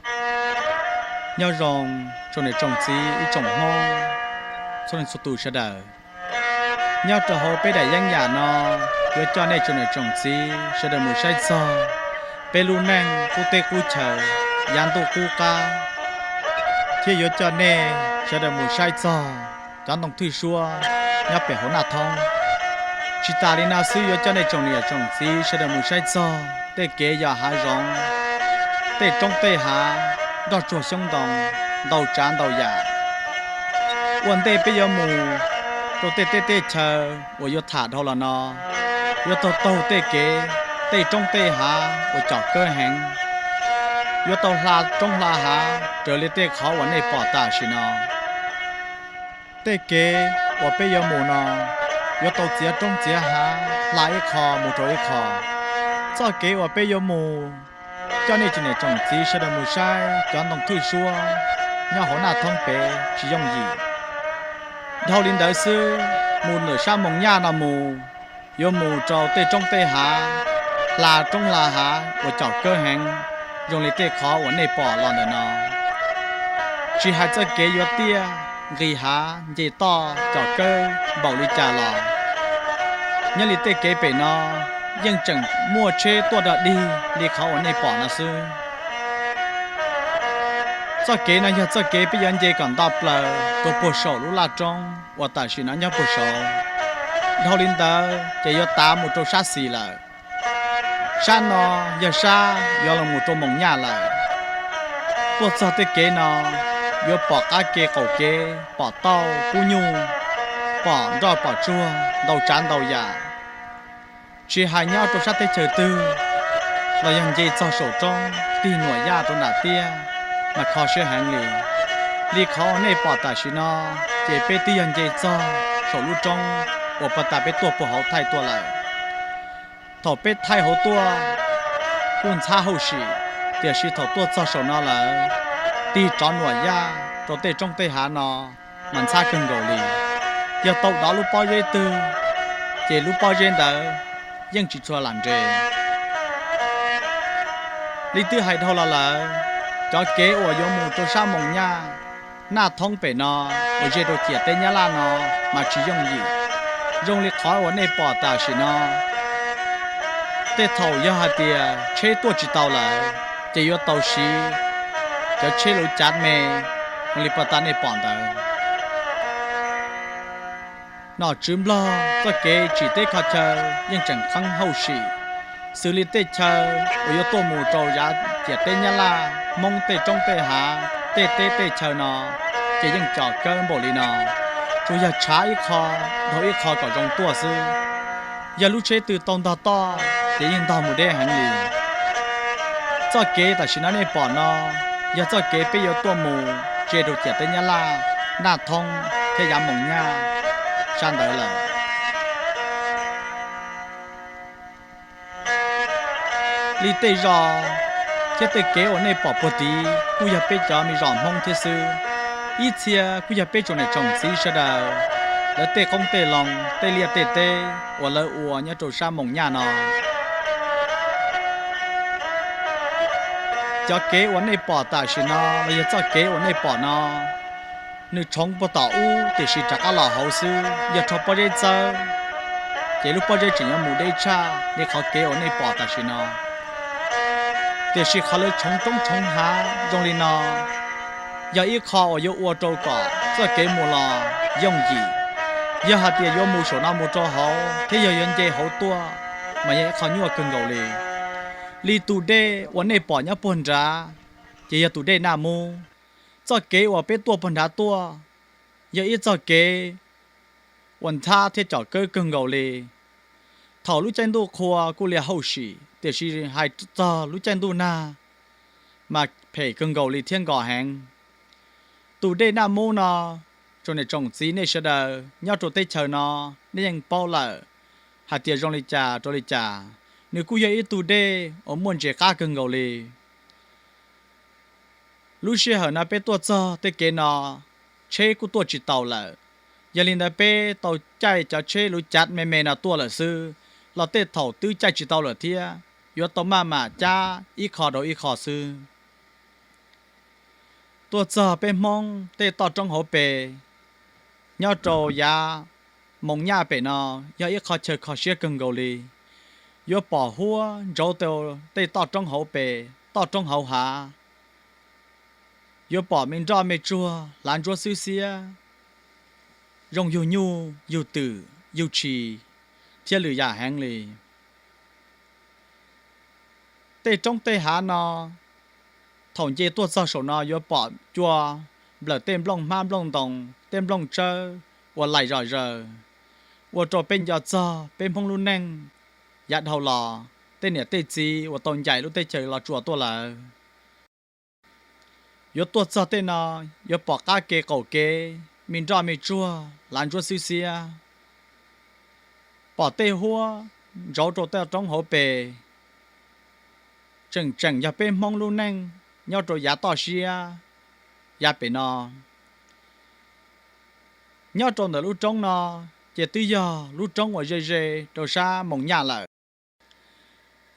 Nyob zoo tsoom niam tsoom txiv ib tsoom Hmoob txhua leej txhua tus sawv daws. Nyob rau hauv peb daim yeeb yam no, yuav coj nej tsoom niam tsoom txiv sawv daws mus saib txog peb lub neej qub teb qub chaw, yav ntuj qub qab, thiab yuav coj nej sawv daws mus saib txog cov ntoo thwj suab nyob pem hauv Naj Thoob. Tsis tas li no xwb, yuav coj nej tsoom niam tsoom txiv sawv daws mus saib txog tej kev yos hav zoov, tej roob tej hav, nroj tsuag xyoob ntoo, ntau tsav ntau yam. Ua ntej peb yuav mus rau tej teb tej chaw uas yuav tham dhau los no, yuav tau taug tej kev, tej roob tej hav uas com kawb heev, yuav tau hla roob hla hav raws li tej qhov uas nej pom tam sim no. Tej kev uas peb yuav mus no, yuav tau txiav roob txiav hav hla ib qho mus rau ib qho. Txoj kev uas peb yuav mus, coj nej tsoom niam tsoom txiv sawv daws mus saib cov ntoo thwj suab nyob hauv Naj Thoob pem tsis yooj yim. Dhau li ntawd xwb, mus ntawm sab Moos Nyaj no mus, yuav mus rau tej roob tej hav, hla roob hla hav uas com kawb heev, zoo li tej qhov uas nej pom los ntawm no. Tsis hais txoj kev yuav tiaj, nqis hav nce toj com kawb npaum li cas los, nyob li tej kev pem no yeej tseem muaj tsheb tuaj dog dig li qhov uas nej pom no xwb. Txoj kev no yog txoj kev peb yuav nce kom nto plaws rau puag saum lub laj roob uas tam sim no nyob puag saud. Dhau li ntawd ces yuav tav mus rau sab xis lawm. Sab no yog sab yuav los mus rau Moos Nyaj lawm. Tuaj txog tej kev no, yuav pom qab ke qaum kev, pom tauj kub nyuj, pom nroj pom tsuag ntau tsav ntau yam. Tsis hais nyob rau sab teb chaws twg los yog nce txog saum roob tig nuam yaj rau nram tiaj mas kho siab heev li. Li qhov uas nej pom tam sim no ces peb twb yog nce txog saum lub roob uas puag ta peb tuaj puag hauv thaij tuaj lawm. Thaum peb thaij hauv tuaj kuj ntxhab hauj sim, tiam sis thaum tuaj txog saum no lawm, tig rov nuam yaj rau tej roob tej hav no mas ntxhab kawg nkaus li. Yog tau dov lub pob zeb twg ces lub pob zeb ntawd yeej tsis tshua lam nres. Li twb hais dhau los lawm, cov kev uas yuav mus rau sab Moos Nyaj, Naj Thoob pem no uas ze rau ciam teb Nyab Laj no mas tsis yooj yim. Zoo li qhov uas nej pom tam sim no, tej thaum yog hais tias tsheb tuaj tsis tau lawm ces yuav tau siv cov tsheb luv cav me zoo li puag ta nej pom ntawd. Nom tswv Nplog txoj kev tsim teb kho chaw yeej tseem qeeb hauj sim, xws li tej chaw uas yuav tuaj mus rau yav ciam teb Nyab Laj, Hmoob tej roob tej hav, tej teb tej chaw no ces yeej com kawb npaum li no, tsuas yog tshav ib qho dhau ib qho kom zoo tuaj xwb. Yog lub tsheb twg tau ntog toj ces yeej ntog mus deb heev li. Txoj kev tam sim no nej pom no yog txoj kev peb yuav tuaj mus ze rau ciam teb Nyab Laj, Naj Thoob thiab yav Moos Nyaj sab ntawd lawm. Li tej zos thiab tej kev uas nej pom puag tid kuj yog peb cov me zos Hmoob thiab xwb. Ib txhia kuj yog peb tsoom niam tsoom txiv sawv daws lawv tej qoob tej loo, tej liaj tej teb uas lawv ua nyob rau sab Moos Nyaj no. Cov kev uas nej pom tam sim no los yog txoj kev uas nej pom no, nws tshoov puag tom ub tiam sis rov qab los hauv xwb, yog rho pob zeb txawb ces lub pob zeb tseem yuav mus deb tshaj li qhov kev uas nej pom tam sim no. Tiam sis qhov lawv tshoov roob tshoov hav zoo li no yog ib qho uas yuav ua rau kom txoj kev mus los yooj yim. Yog hais tias yuav mus saum no mus rau hauv thiab yog yuav nce hauv tuaj mas yog ib qho nyuaj kawg nkaus li. Li tus dej uas nej pom nyob puag nrad ces yog tus dej Naj Mub. Txoj kev uas peb tuaj puag nrad tuaj yog ib txoj kev uas ntxhab thiab com kawb kawg nkaus li. Thaum lub caij ntuj qhua kuj li hauj sim, tiam sis hais txog lub caij ntuj nag mas phem kawg nkaus li thiab nkos heev. Tus dej Naj Mub no, tsoom niam tsoom txiv nej sawv daws nyob rau teb chaws no nej yeej paub lawm hais tias zoo li cas rau li cas. Nws kuj yog ib tug dej uas muaj ntses qab kawg nkaus li. Lub sij hawm no peb tuaj txog tej kev no, tsheb kuj tuaj tsis taus lawm. Yog li ntawd peb tau caij cov tsheb luv cav me me no tuaj lawm xwb, los tej thaum twb caij tsis tau lawm thiab, yuav tau maj mam cab ib qho rau ib qho xwb. Tuaj txog peb Hmoob tej toj roob hauv pes, nyob rau yav Moos Nyaj pem no, yog ib qho chaw kho siab kawg nkaus li. Yuav pom huab ntsauv rau tej toj roob hauv pes, toj roob hauv hav. Yuav pom me nroj me tsuag hlav ntsuab xwb xiab, zoo yug nyuj yug twm yug tshis thiab lwm yam heev li. Tej roob tej hav no, thaum nce tuaj txog saum no yuav pom cua nplawm tej nplooj hmab nplooj ntoos, tej nplooj tsawb uas laim zom zaws, ua rau peb nco txog peb Hmoob lub neej yav dhau los, tej niam tej txiv uas tau ncaim lub teb chaws Los Tsuas tuaj lawm. Yuav tuaj txog tej no, yuav pom qab kev qaum kev me nroj me tsuag hlav ntsuab xwb xiab, pom tej huab ntsauv rau tej roob hauv pes, tseem tseem yog peb Hmoob lub neej nyob rau yav toj siab yav pem no. Nyob rau ntawm lub roob no, ces twb yog lub roob uas ze ze rau sab Moos Nyaj lawm.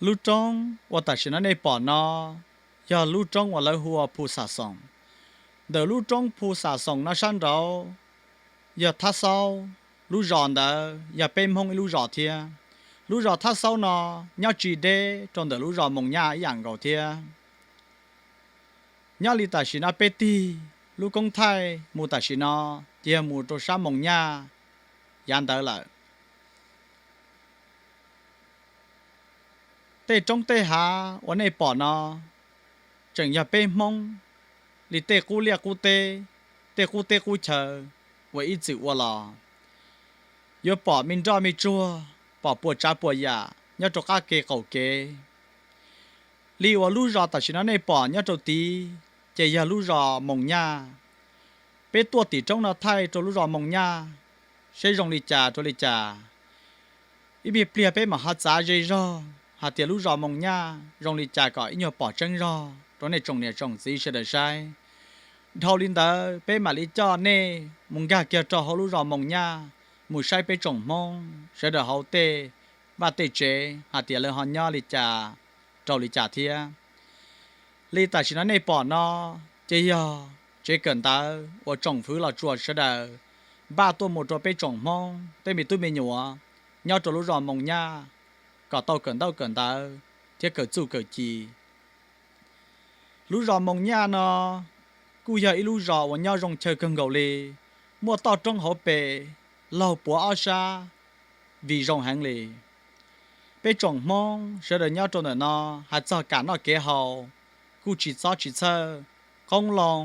Lub roob uas tam sim no nej pom no yog lub roob uas lawv hu ua Phu Xam Xoom. Ntawm lub roob Phu Xam Xoom no sab nraud yog Thab Xaub, lub zos ntawd yog peb Hmoob ib lub zos thiab. Lub zos Thab Xaub no nyob tsis deb rau ntawm lub zos Moos Nyaj ib yam nkaus thiab. Nyob li tam sim no peb tig lub koob thaij mus tam sim no ces yog mus rau sab Moos Nyaj yav ntawd lawm. Tej roob tej hav uas nej pom no tseem yog peb Hmoob li tej qub liaj qub teb, tej qub teb qub chaw uas ib txwm ua los. Yuav pom me nroj me tsuag, pom puas tsav puas yam nyob rau qab kev qaum kev. Li uas lub zos tam sim no nej pom nyob rau tid ces yog lub zos Moos Nyaj. Peb tuaj tim roob no thaij rau lub zos Moos Nyaj seb zoo li cas rau li cas. Ib me pliag peb mam ho txav ze zog hais tias lub zos Moos Nyaj zoo li cas kom ib nyuag pom tseeb zog rau nej tsoom niam tsoom txiv sawv daws saib. Dhau li ntawd peb mam li coj nej mus nkag kiag rau hauv lub zos Moos Nyaj, mus saib peb tsoom Hmoob sawv daws hauv tej vaj tej tsev hais tias lawv ho nyob li cas rau li cas thiab. Li tam sim no nej pom no ces yog tsev kawm ntawv uas tsoom fwv Los Tsuas sawv daws npaj tuaj mus rau peb tsoom Hmoob tej me tub me nyuam nyob rau lub zos Moos Nyaj kom tau kawm ntaub kawm ntawv thiab kawm txuj kawm ci. Lub zos Moos Nyaj no kuj yog ib lub zos uas nyob zoo chaw kawg nkaus li, muaj toj roob hauv pes laug puav ob sab, vim zoo heev li. Peb tsoom Hmoob sawv daws nyob rau ntawm no hais txog kam noj kev haus kuj tsis txob tsis txhawj, qoob loo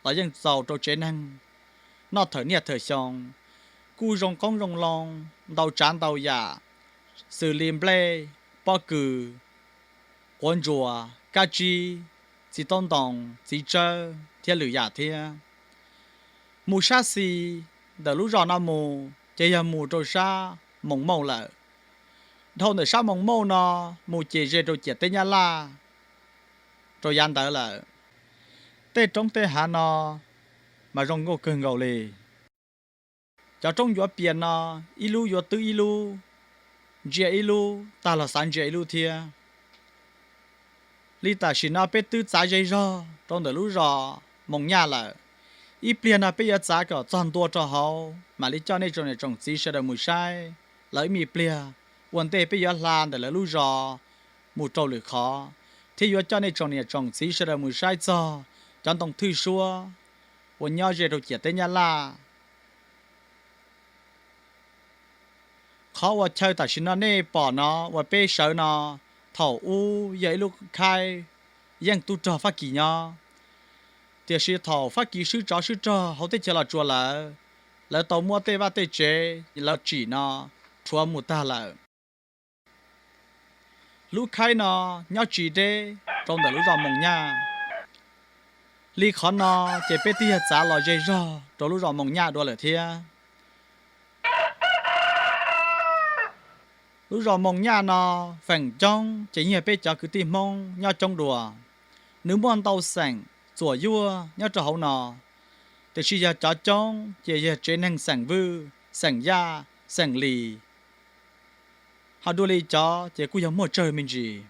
los yeej txaus rau tsev neeg noj thawm niaj thawm xyoo. Kuj zoo qoob zoo loo ntau tsav ntau yam, xws li nplej, pob kws, quav ntsuas, kab tsib, txiv taub ntoos, txiv tsawb thiab lwm yam thiab. Mus sab xis ntawm lub zos no mus ces yog mus rau sab Moos Mauj lawm. Dhau ntawm sab Moos Mauj no mus ces ze rau ciam teb Nyab Laj rau yav ntawd lawm. Tej roob tej hav no mas zoo nkauj kawg nkaus li. Cov roob yuav pias no ib lub yuav twb ib lub, ntsia ib lub tag los xav ntsia ib lub thiab. Li tam sim no peb twb txav ze zog rau ntawm lub zos Moos Nyaj lawm. Ib pliag no peb yuav txav kom txog ntua rau hauv mam li coj nej tsoom niam tsoom txiv sawv daws mus saib lawv ib me pliag. Ua ntej peb yuav hla ntawm lawv lub zos mus rau lwm qhov, thiab yuav coj nej tsoom niam tsoom txiv sawv daws mus saib txog cov ntoo thwj suab uas nyob ze rau ciam teb Nyab Laj. Qhov uas chaw tam sim no nej pom no uas peb sawv no, thaum ub yog ib lub khaib yeej tub rog Fab Kis nyob. Tiam sis thaum Fab Kis swb tsov swb rog hauv teb chaws Los Tsuas lawm, lawv tau muab tej vaj tej tsev lawv tsim no rhuav mus tag lawm. Lub khaib no nyob tsis deb rau ntawm lub zos Moos Nyaj. Li qhov no ces peb twb yog txav los ze zog rau lub zos Moos Nyaj dua lawm thiab. Lub zos Moos Nyaj no feem coob ces yeej yog peb cov kwv tij Hmoob nyob coob dua. Nws muaj ntau xeem txuam yuag nyob rau hauv no, tiam sis yog cov coob ces yog tsev neeg xeem Vwj, xeem Yaj, xeem Lis, ho dua li cov ces kuj yog muaj tsawg me ntsis.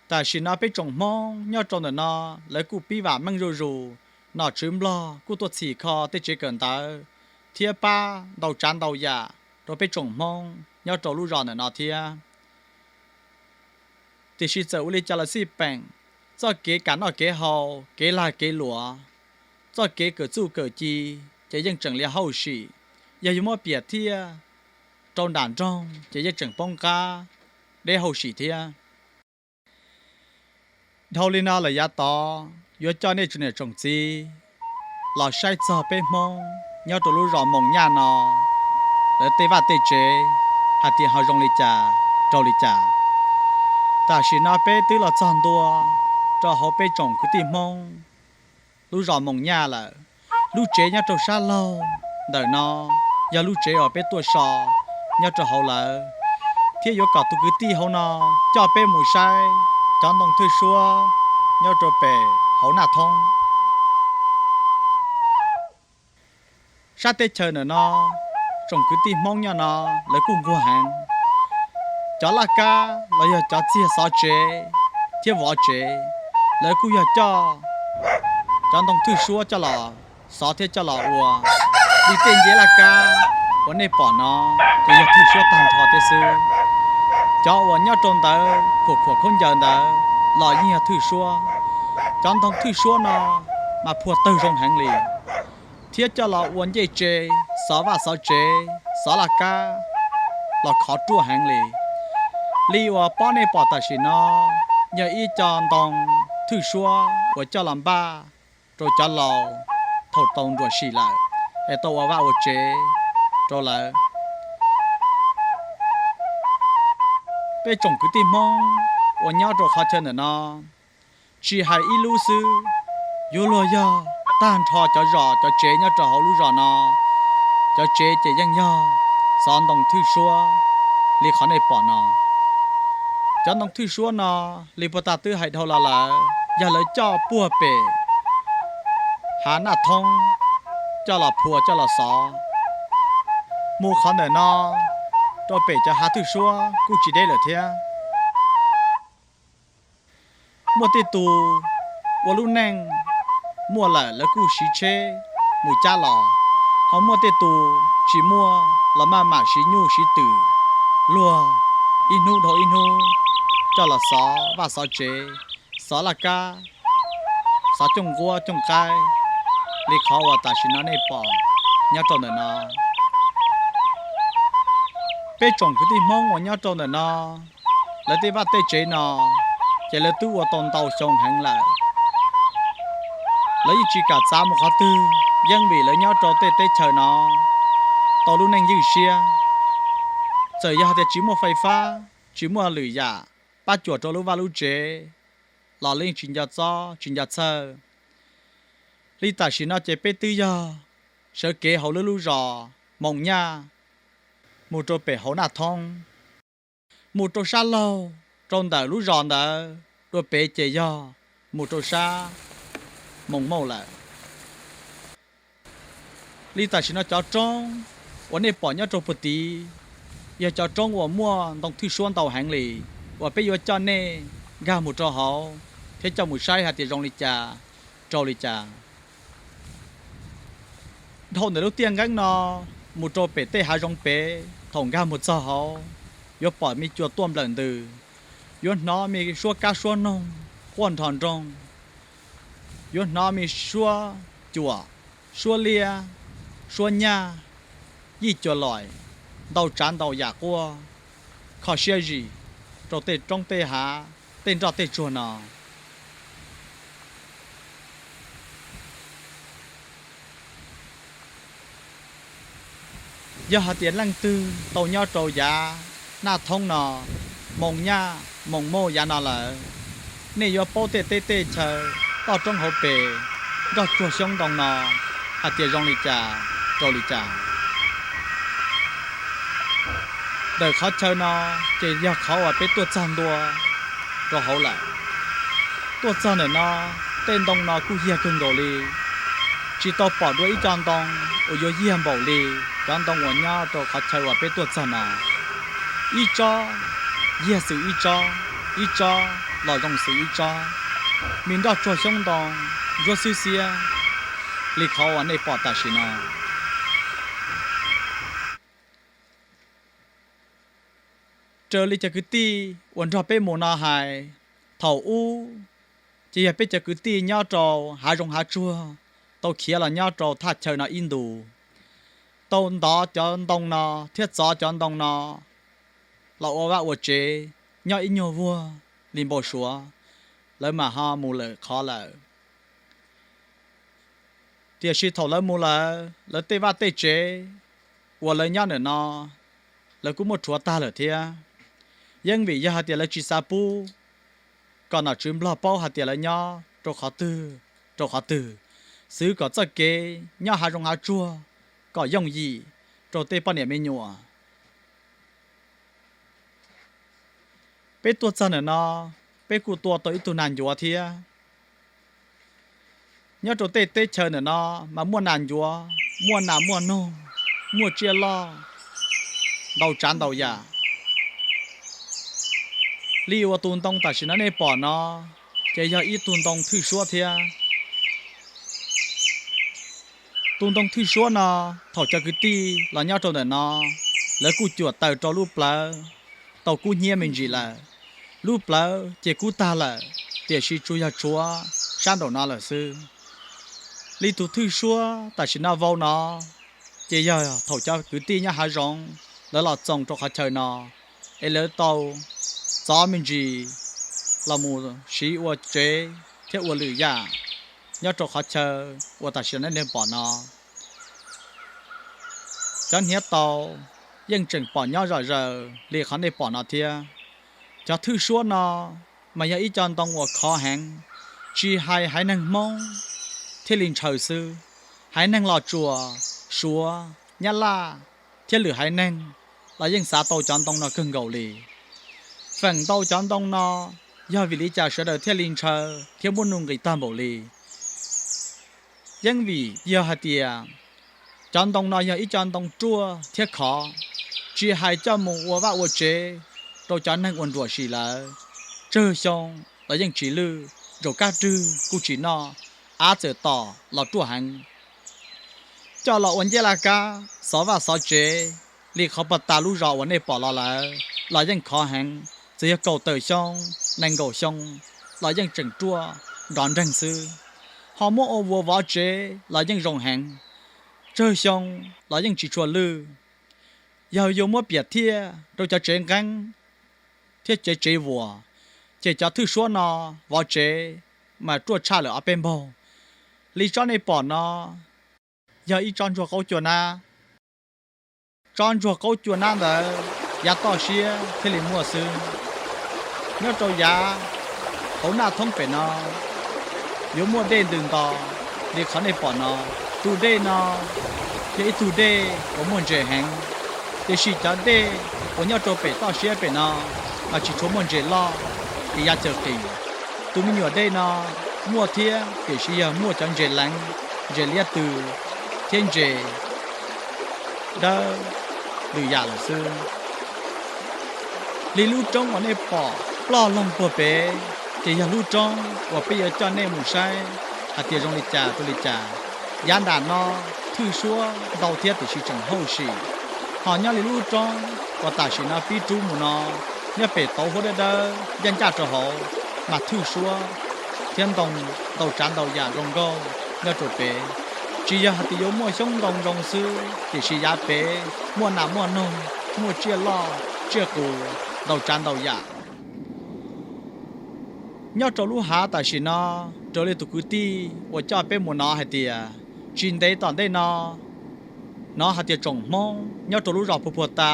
Tam sim no peb tsoom Hmoob nyob rau ntawm no, lawv kuj pib vam meej zuj zus, nom tswv Nplog kuj tuaj txhim kho tej tsev kawm ntawv thiab pab ntau tsav ntau yam rau peb tsoom Hmoob nyob rau lub zos ntawm no thiab. Tiam sis txawm ua li cas los xij peem, txoj kev kam noj kev haus, kev lag kev luam, txoj kev kawm txuj kawm ci ces yeej tseem li hauj sim, yog yuav muab piam thiaj rau nram nroog ces yeej tseem poob qab deb hauj sim thiab. Dhau li no lawm yav tod yuav coj nej tsoom niam tsoom txiv los saib txog peb Hmoob nyob rau lub zos Moos Nyaj no, lawv tej vaj tej tsev hais tias ho zoo li cas, raug li cas. Tam sim no peb twb los txog ntua rau hauv peb tsoom kwv tij Hmoob lub zos Moos Nyaj lawm. Lub tsev nyob rau sab laug ntawm no yog lub tsev uas peb tuaj so nyob rau hauv lawm, thiab yuav kom tus kwv tij hauv no coj peb mus saib cov ntoo thwj suab nyob rau pem hauv Naj Thoob. Sab teb chaws ntawm no, tsoom kwv tij Hmoob nyob no lawv kuj nquag heev. Cov laj kab los yog cov txiag xov tsev thiab vov tsev, lawv kuj yog coj cov ntoo thwj suab coj los xov thiab coj los ua. Li tej nce laj kab uas nej pom no ces yog thwj suab tag nrho thiab xwb. Cov uas nyob rau ntawd khuam khuam khaub ncaws ntawd los yeej yog thwj suab. Cov ntoo thwj suab no mas phua tawg zoo heev li, thiab coj los ua ncej tsev, xov vaj xov tsev, xov laj kab los khov ruaj heev li. Li uas pob nej pom tam sim no yog ib co ntoo thwj suab uas coj los npaj rau cov laus thaum tau nruam sim lawm es tau ua vaj ua tsev rau lawv. Peb tsoom kwv tij Hmoob uas nyob rau qhov chaw ntawm no, tsis hais ib lub xwb, yuav luag yog tag nrho cov zos cov tsev nyob rau hauv lub zos no, cov tsev ces yeej yog xov ntoo thwj suab li qhov nej pom no. Cov ntoo thwj suab no li puag ta twb hais dhau los lawm, yog lawv coj puag pem hav Naj Thoob coj los phua coj los xov mus qhov ntawm no rau pem cov hav thwj suab kuj tsis deb lawm thiab. Muaj tej tus ua lub neej muaj lawm lawv kuj siv tsheb mus cab los, ho muaj tej tus tsis muaj los maj mam siv nyuj siv twm luag ib hnub dhau ib hnub coj los xov vaj xov tsev, xov laj kab, xov cooj nquab cooj qaib li qhov uas tam sim no nej pom nyob rau ntawm no. Peb tsoom kwv tij Hmoob uas nyob rau ntawm no, lawv tej vaj tej tsev no ces lawv twb ua tau ntau xyoo heev lawm. Lawv yeej tsis kam txav mus qhov twg, yeej vim lawv nyob rau tej teb chaws no tau lub neej ywj siab. Txawm yog hais tias tsis muaj fais fab, tsis muaj lwm yam pab cuam rau lub vaj lub tsev los lawv yeej tsis nco txob tsis nco txhawj. Li tam sim no ces peb twb yog sawv kev hauv lub lub zos Moos Nyaj mus rau pem hauv Naj Thoob, mus rau sab laug rau ntawm lub zos ntawd dua pem ces yog mus rau sab Moos Mauj lawm. Li tam sim no cov roob uas nej pom nyob rau puag tid yog cov roob uas muaj ntoo thwj suab ntau heev li, uas peb yuav coj nej nkag mus rau hauv thiab coj mus saib hais tias zoo li cas, raug li cas. Dhau ntawm lub tiaj nqeeb no mus rau pem tej hav zoov pem, thaum nkag mus txog hauv, yuav pom me cua tuaj nplawm ntws, yuav hnov me suab kab suab noog quaj nrho nroog, yuav hnov me suab cuam, suab liab, suab nyaj, yij cua loim, ntau tsav ntau yam quaj, kho siab zim rau tej roob tej hav, tej nroj tej tsuag no. Yog hais tias leej twg tau nyob rau yav Naj Thoob no, Moos Nyaj, Moos Mauj yav no lawm, nej yuav paub tej teb tej chaw toj roob hauv pes, nroj tsuag xyoob ntoo no hais tias zoo li cas, raug li cas. Ntawm qhov chaw no ces yog qhov uas peb tuaj txog ntua rau hauv lawm. Tuaj txog ntawm no, tej ntoo no kuj yag kawg nkaus li, tsis tau pom dua ib co ntoo uas yuav yag npaum li cov ntoo uas nyob rau qhov chaw uas peb tuaj txog no. Ib tsob yag xwm ib tsob, ib tsob los zoo xws ib tsob, me nroj tsuag xyoob ntoo, ntsuab xwb xiab li qhov uas nej pom tam sim no. Raws li cov kwv tij uas nrog peb mus no hais, thaum ub ces yog peb cov kwv tij nyob rau hav zoov hav tsuag tau khiav los nyob rau thaj chaw no ib ntus, tau ntov cov ntoo no thiab txov cov ntoo no los ua vaj ua tsev nyob ib nyuag vuag li npau suav, lawv mam ho mus lwm qhov lawm. Tiam sis thaum lawv mus lawm, lawv tej vaj tej tsev uas lawv nyob ntawm no, lawv kuj muab rhuav tag lawm thiab. Yeej vim yog hais tias lawv tsis xav pub kom nom tswv Nplog paub hais tias lawv nyob rau qhov twg, rau qhov twg, xwv kom txoj kev nyob hav zoov hav tsuag kom yooj yim rau tej poj niam me nyuam. Peb tuaj txog ntawm no, peb kuj tua tau ib tug nas ncuav thiab. Nyob rau tej teb chaws ntawm no mas muaj nas ncuav, muaj nas muaj noog, muaj tsiaj loj, ntau tsav ntau yam. Li uas tus ntoo tam sim no nej pom no ces yog ib tug ntoo thwj suab thiab. Tus ntoo thwj suab no, thaum cov kwv tij los nyob rau ntawm no, lawv kuj cuam taws rau lub plawv tau kub hnyiab me ntsis lawm. Lub plawv ces kub tag lawm, tiam sis tsuas yog tshuav sab nraum no lawm xwb. Li tus thwj suab tam sim no vau no ces yog thaum cov kwv tij nyob hav zoov lawv los txoos rau qhov chaw no, es lawv tau txov me ntsis los mus siv ua tsev thiab ua lwm yam nyob rau qhov chaw uas tam sim no nej pom no. Cov hniav taus yeej tseem pom nyob zom zaws li qhov nej pom no thiab. Cov thwj suab no mas yog ib co ntoo uas khov heev, tsis hais haiv neeg Hmoob thiaj li ntshaw xwb, haiv neeg Los Tsuas, Suav, Nyab Laj thiab lwm haiv neeg los yeej xav tau cov ntoo no kawg nkaus li. Feem ntau cov ntoo no yog vim li cas sawv daws thiaj li ntshaw thiab muaj nuj nqis tag npaum li? Yeej vim yog hais tias cov ntoo no yog ib co ntoo ruaj thiab khov, tsis hais coj mus ua vaj ua tsev rau cov neeg uas nruam sim lawm, tsawg xyoo los yeej tsis lwj, zaum kab rwg kuj tsis noj, av txawm tom los ruaj heev. Coj los ua ncej laj kab xov vaj xov tsev li qhov puag ta lub zos uas nej pom los lawm los yeej khov heev, txawm yog kaum tawm xyoo, nees nkaum xyoo los yeej tseem ruaj nrov nreeg xwb. Ho muab ua vuas vov tsev los yeej zoo heev, tsawg xyoo los yeej tsis tshua lwj. Yog yuav muab piam thiaj rau cov tsev nqeeb thiab cov tsev vuas, ces cov thwj suab no vov tsev mas ruaj tshaj lawm ob peb npaug. Li tsob nej pom no yog ib tsob ntsuag qaub cua nab. Tsob ntsuag qaub cua nab ntawd yav toj siab thiaj li muaj xwb. Nyob rau yav hauv Naj Thoob pem no yuav muaj dej ntws nto li qhov nej pom no. Tus dej no yog ib tug dej uas muaj ntses heev, tiam sis cov dej uas nyob rau pem toj siab pem no mas tsis tshua muaj ntses loj li yav caws qis. Tus me nyuam dej no muaj thiab, tiam sis yog muaj cov ntses leev, ntses liab tw thiab ntses dawb lwm yam lawm xwb. Li lub roob uas nej pom ploj loog puag pem, ces yog lub roob uas peb yuav coj nej mus saib hais tias zoo li cas rau li cas. Yav nram no thwj suab ntau thiab tiam sis tseem hauj sim. Ho nyob li lub roob uas tam sim no pib rub mus no, nyob pem tauv huab dawb dawb ncaj ncaj rau hauv, mas thwj suab thiab ntoo ntau tsav ntau yam zoo nkauj nyob rau pem. Tsis yog hais tias yuav muaj xyoob ntoo zoo xwb, tiam sis yav pem muaj nas muaj noog, muaj tsiaj loj tsiaj qus ntau tsav ntau yam. Nyob rau lub hav tam sim no, raws li tus kwv tij uas coj peb mus no hais tias, tsis ntev tom ntej no, hnov hais tias tsoom Hmoob nyob rau lub zos puag puag ta,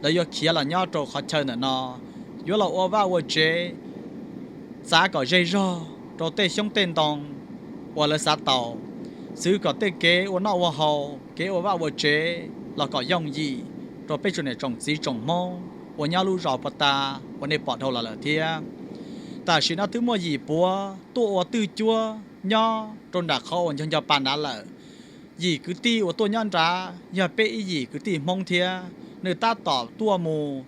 lawv yuav khiav los nyob rau qhov chaw ntawm no, yuav los ua vaj ua tsev, txav kom ze zog rau tej xyoob tej ntoo uas lawv xav tau, xwv kom tej kev ua noj ua haus, kev ua vaj ua tsev los kom yooj yim rau peb tsoom niam tsoom txiv tsoom Hmoob uas nyob lub zos puag ta uas nej pom dhau los lawm thiab. Tam sim no twb muaj yim puav tuaj ua twj cuab nyob rau nram qhov uas nco nco pa nrad lawm. Yim kwv tij uas tuaj nyob nrad yog peb ib yim kwv tij Hmoob thiab, nws tab tom tuaj mus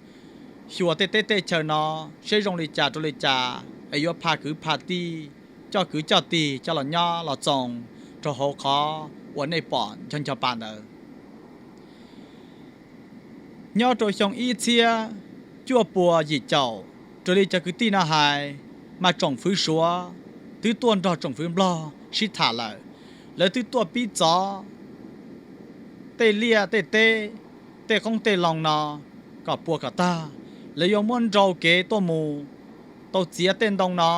xyuas tej teb tej chaw no seb zoo li cas rau li cas, es yuav pha kwv pha tij, coj kwv coj tij coj los nyob los txoos rau hauv qhov uas nej pom ncho ncho pa ntawd. Nyob rau xyoo ib txhiab cuaj puas yim caum, raws li cov kwv tij no hais, mas tsoom fwv Suav twb tuaj nrog tsoom fwv Nplog sib tham lawm. Lawv twb tuaj pib txov tej liaj tej teb, tej qoob tej loo no kom puas kom tag. Lawv yuav muab nrau kev tuaj mus tau txiav tej ntoo no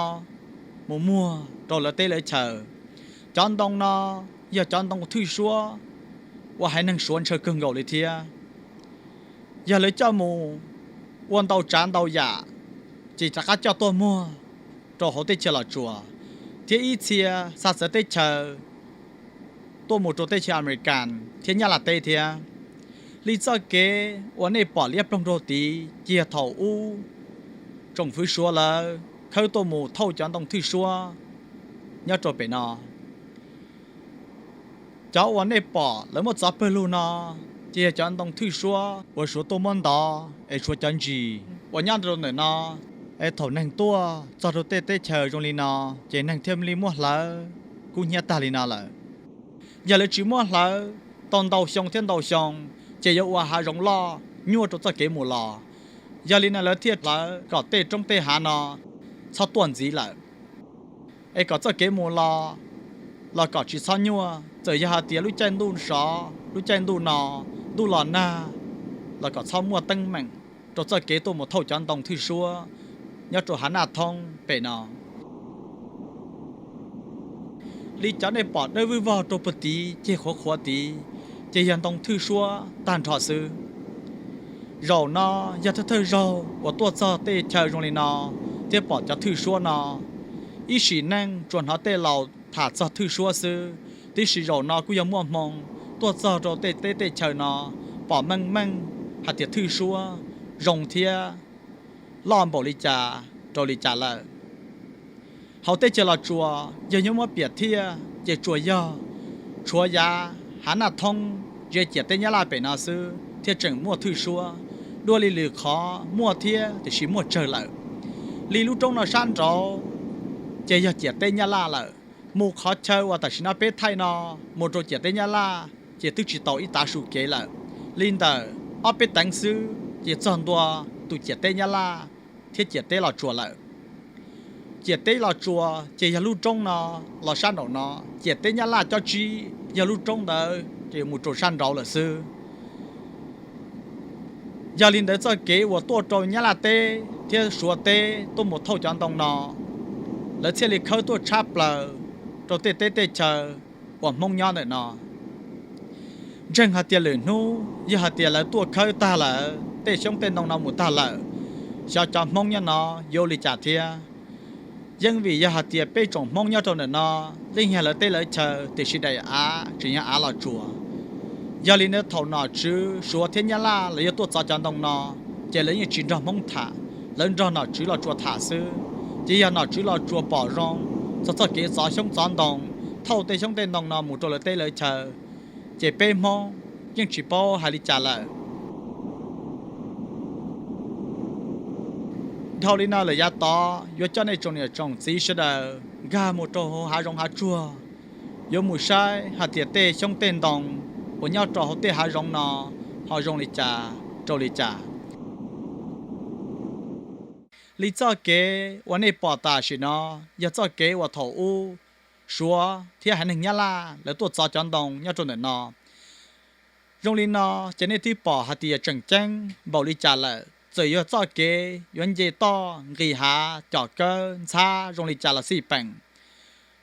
mus muag rau lawv teb lawv chaws. Cov ntoo no yog cov ntoo thwj suab uas haiv neeg Suav ntshaw kawg nkaus li thiab. Yog lawv coj mus ua ntau tsav ntau yam, ces rov qab coj tuaj muag rau hauv teb chaws Los Tsuas, thiab ib txhia xa txawv teb chaws tuaj mus rau teb chaws Amelikas thiab Nyab Laj teb thiab. Li txoj kev uas nej pom liab ploog rau tid ces yog thaum ub tsoom fwv Suav lawv khawb tuaj mus thauj cov ntoo thwj suab nyob rau pem no. Cov uas nej pom lawv muab txov pawg lug no ces yog cov ntoo thwj suab uas Suav tuaj muab ntov es tshuav cov ntsis uas nyob rau ntawm no, es thaum neeg tuaj txog rau tej teb chaws zoo li no, ces neeg thiaj li muab hlawv kub hnyiab tag li no lawm. Yog lawv tsis muab hlawv tau ntau xyoo thiab ntau xyoo, ces yuav ua hav zoov loj nyuaj rau txoj kev mus los. Yog li no lawv thiaj hlawv kom tej roob tej hav no txhob tuaj ntxiv lawm, es kom txoj kev mus los los kom tsis txhob nyuaj. Txawm yog hais tias lub caij ntuj sov, lub caij ntuj no, ntuj los nag, los kom txhob muaj teeb meem rau txoj kev tuaj mus thauj cov ntoo thwj suab nyob rau Hav Naj Thoob pem no. Li cov nej pom dawb vwj vog rau puag tid ceg qhuav qhuav tid, ces yog ntoo thwj suab tag nrho xwb. Zaum no yog thawj thawj zaug uas tuaj txog tej chaw zoo li no thiab pom cov thwj suab no. Ib sim neej tsuas hnov tej laus tham txog thwj suab xwb, tiam sis zaum no kuj yog muaj hmoo tuaj txog rau tej teb tej chaw no, pom meej meej hais tias thwj suab zoo thiab loj npaum li cas rau li cas lawm. Hauv teb chaws Los Tsuas yog yuav muab piam thiaj ces tsuas yog tshuav yav Hav Naj Thoob ze ciam teb Nyab Laj pem no xwb thiaj tseem muaj thwj suab. Dua li lwm qhov muaj thiab tiam sis muaj tsawg lawm. Li lub roob no sab nraud ces yog ciam teb Nyab Laj lawm. Mus qhov chaw uas tam sim no peb thaij no mus rau ciam teb Nyab Laj ces twb tsis tau ib tav su kev lawm. Li ntawm ob peb teev xwb ces txog ntua tus ciam teb Nyab Laj thiab ciam teb Los Tsuas lawm. Ciam teb Los Tsuas ces yog lub roob no los sab nraum no, ciam teb Nyab Laj cob tsib yog lub roob ntawd ces mus rau sab nraud lawm xwb. Yog li ntawd txoj kev uas tuaj rau Nyab Laj teb thiab Suav teb tuaj mus thauj cov ntoo no, lawv thiaj li khawb tuaj tshab plaws rau tej teb tej chaw uas Hmoob nyob ntawm no. Ntseeg hais tias lwm hnub yog hais tias lawv tuaj khawb tag lawm, tej xyoob tej ntoo no mus tag lawm, xyov cov Hmoob nyob no yuav ua li cas thiab. Yeej vim yog hais tias peb tsoom Hmoob nyob rau ntawm no, yeej yog lawv teb lawv chaw tiam sis daim av tseem yog av Los Tsuas. Yog li ntawd thaum nom tswv Suav thiab Nyab Laj lawv yuav tuaj txov cov ntoo no, ces lawv yeej tsis nrog Hmoob tham, lawv nrog nom tswv Los Tsuas tham xwb. Ces yog nom tswv Los Tsuas pom zoo txog txoj kev txov xyoob txov ntoo, thauj tej xyoob tej ntoo no mus rau lawv teb lawv chaw, ces peb Hmoob yeej tsis paub hais li cas lawm. Dhau li no lawm yav tod yuav coj nej tsoom niam tsoom txiv sawv daws nkag mus rau hauv hav zoov hav tsuag, yuav mus saib hais tias tej xyoob tej ntoo uas nyob rau hauv tej hav zoov no ho zoo li cas rau li cas. Li txoj kev uas nej pom tam sim no yog txoj kev uas thaum ub Suav thiab haiv neeg Nyab Laj lawv tuaj txov cov ntoo nyob rau ntawm no. Zoo li no ces nej twb pom hais tias tseem ceeb npaum li cas lawm. Txawm yog txoj kev yuav nce toj nqis hav com kawb ntxhab zoo li cas los xij peem,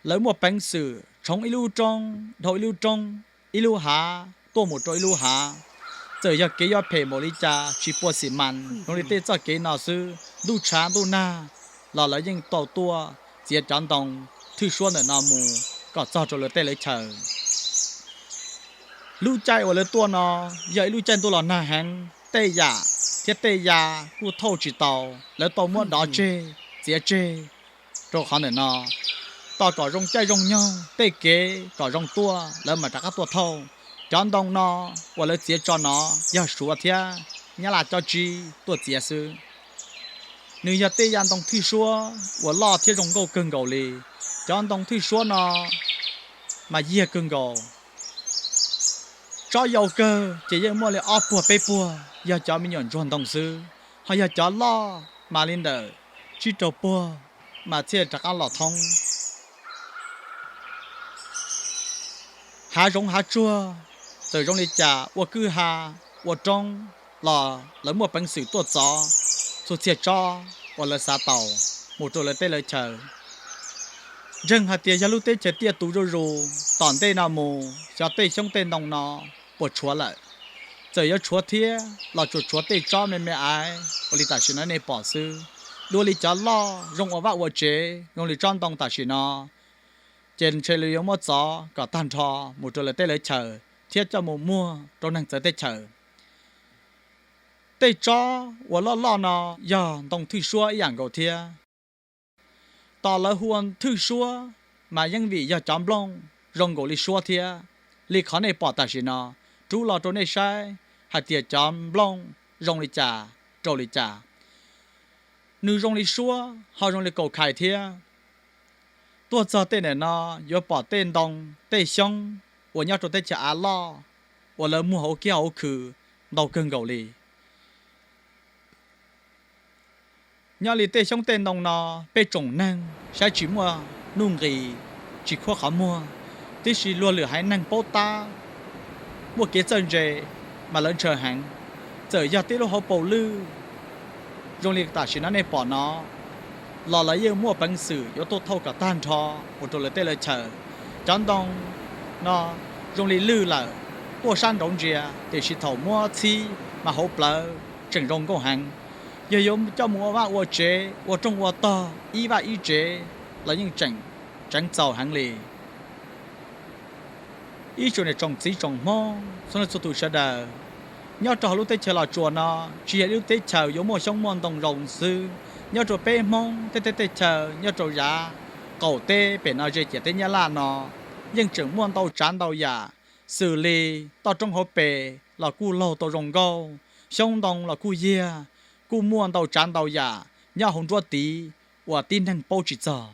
lawv muaj peev xwm tshoov ib lub roob dhau ib lub roob, ib lub hav tuaj mus rau ib lub hav. Txawm yog kev yuav phem npaum li cas tsis pua xim mas zoo li tej txoj kev no xwb, ntuj tshav ntuj nag los lawv yeej tau tuaj txiav cov ntoo thwj suab ntawm no mus kom txog rau lawv tej lawv chaw. Lub caij uas lawv tuaj no yog ib lub caij ntuj los nag heev, tej yam thiab tej ya kuj thauj tsis tau, lawv tau muab dov tseg, txiav tseg rau qhov ntawm no. Tos kom zoo caij zoo nyoog, tej kev kom zoo tuaj lawv mam rov qab tuaj thauj. Cov ntoo no uas lawv txiav tso no yog Suav thiab Nyab Laj cob tsib tuaj txiav xwb. Nws yog tej yam ntoo thwj suab uas loj thiab zoo nkauj kawg nkaus li. Cov ntoo thwj suab no mas yiag kawg nkaus. Tsob yau kawg ces yeej muaj li ob puag peb puag yog cov me nyuam ntsuag ntoo xwb, ho yog cov loj mas li ntawm tsib rau puag mas thiaj rov qab los thoob. Hav zoov hav tsuag, txawm zoo li cas ua kwj ha, ua roob los lawv muaj peev xwm tuaj txov txhua txhia tsob uas lawv xav tau mus rau lawv teb lawv chaw. Ntseeg hais tias yog lub teb chaws tiaj tus zuj zus tom ntej no mus xyov tej xyoob tej ntoo no puas tshuav lawm. Txawm yuav tshuav thiab los tsuas tshuav tej tsob me me aiv ua li tam sim no nej pom xwb. Dua li cov loj zoo ua vaj ua tsev zoo li tsob ntoo tam sim no, ces ntshe li yuav muab txov kom tag nrho mus rau lawv teb lawv chaws thiab coj mus muag rau neeg txawv teb chaws. Tej tsob uas loj loj no yog ntoo thwj suab ib yam nkaus thiab. Tos lawv hu ua thwj suab mas yeej vim yog cov nplooj zoo nkaus li suab thiab. Li qhov nej pom tam sim no, rub los rau nej saib hais tias cov nplooj zoo li cas rau li cas. Nws zoo li suab ho zoo li kaus khais thiab. Tuaj txog tej ntawm no yuav pom tej ntoo tej xyoob uas nyob rau teb chaws av loj uas lawv muag hauv kiab hauv khw ntau kawg nkaus li. Nyob li tej xyoob tej ntoo no, peb tsoom neeg saib tsis muaj nuj nqis, tsis khuab qhov muag, tiam sis luag lwm haiv neeg paub tab, muaj kev txawj ntse mas lawv ntshaw heev. Txawm yog tib lub hauv paus lwj zoo li tam sim no nej pom no los lawv yeej muaj peev xwm yuav tuaj thauj kom tag nrho mus rau lawv teb lawv chaw. Cov ntoo no zoo li lwj lawm, tuaj sab nraud ntsia, tiam sis thaum muab txhib mas hauv plawv tseem zoo nkauj heev. Yog yuav coj mus ua vaj ua tsev, ua rooj ua tog, ib vaj ib tsev los yeej tseem tseev txaus heev li. Ib tsoom niam tsoom txiv tsoom Hmoob txhua leej txhua tus sawv daws, nyob rau hauv lub teb chaws Los Tsuas no tsis yog ib lub teb chaws yuav muaj xyoob muaj ntoo zoo xwb. Nyob rau peb Hmoob tej teb tej chaws nyob rau yav qaum teb pem no ze ciam teb Nyab Laj no yeej tseem muaj ntau tsav ntau yam, xws li toj roob hauv pes los kuj laug tau zoo nkauj, xyoob ntoo los kuj yiag, kuj muaj ntau tsav ntau yam nyob hauv nruab tiv uas tib neeg paub tsis txog.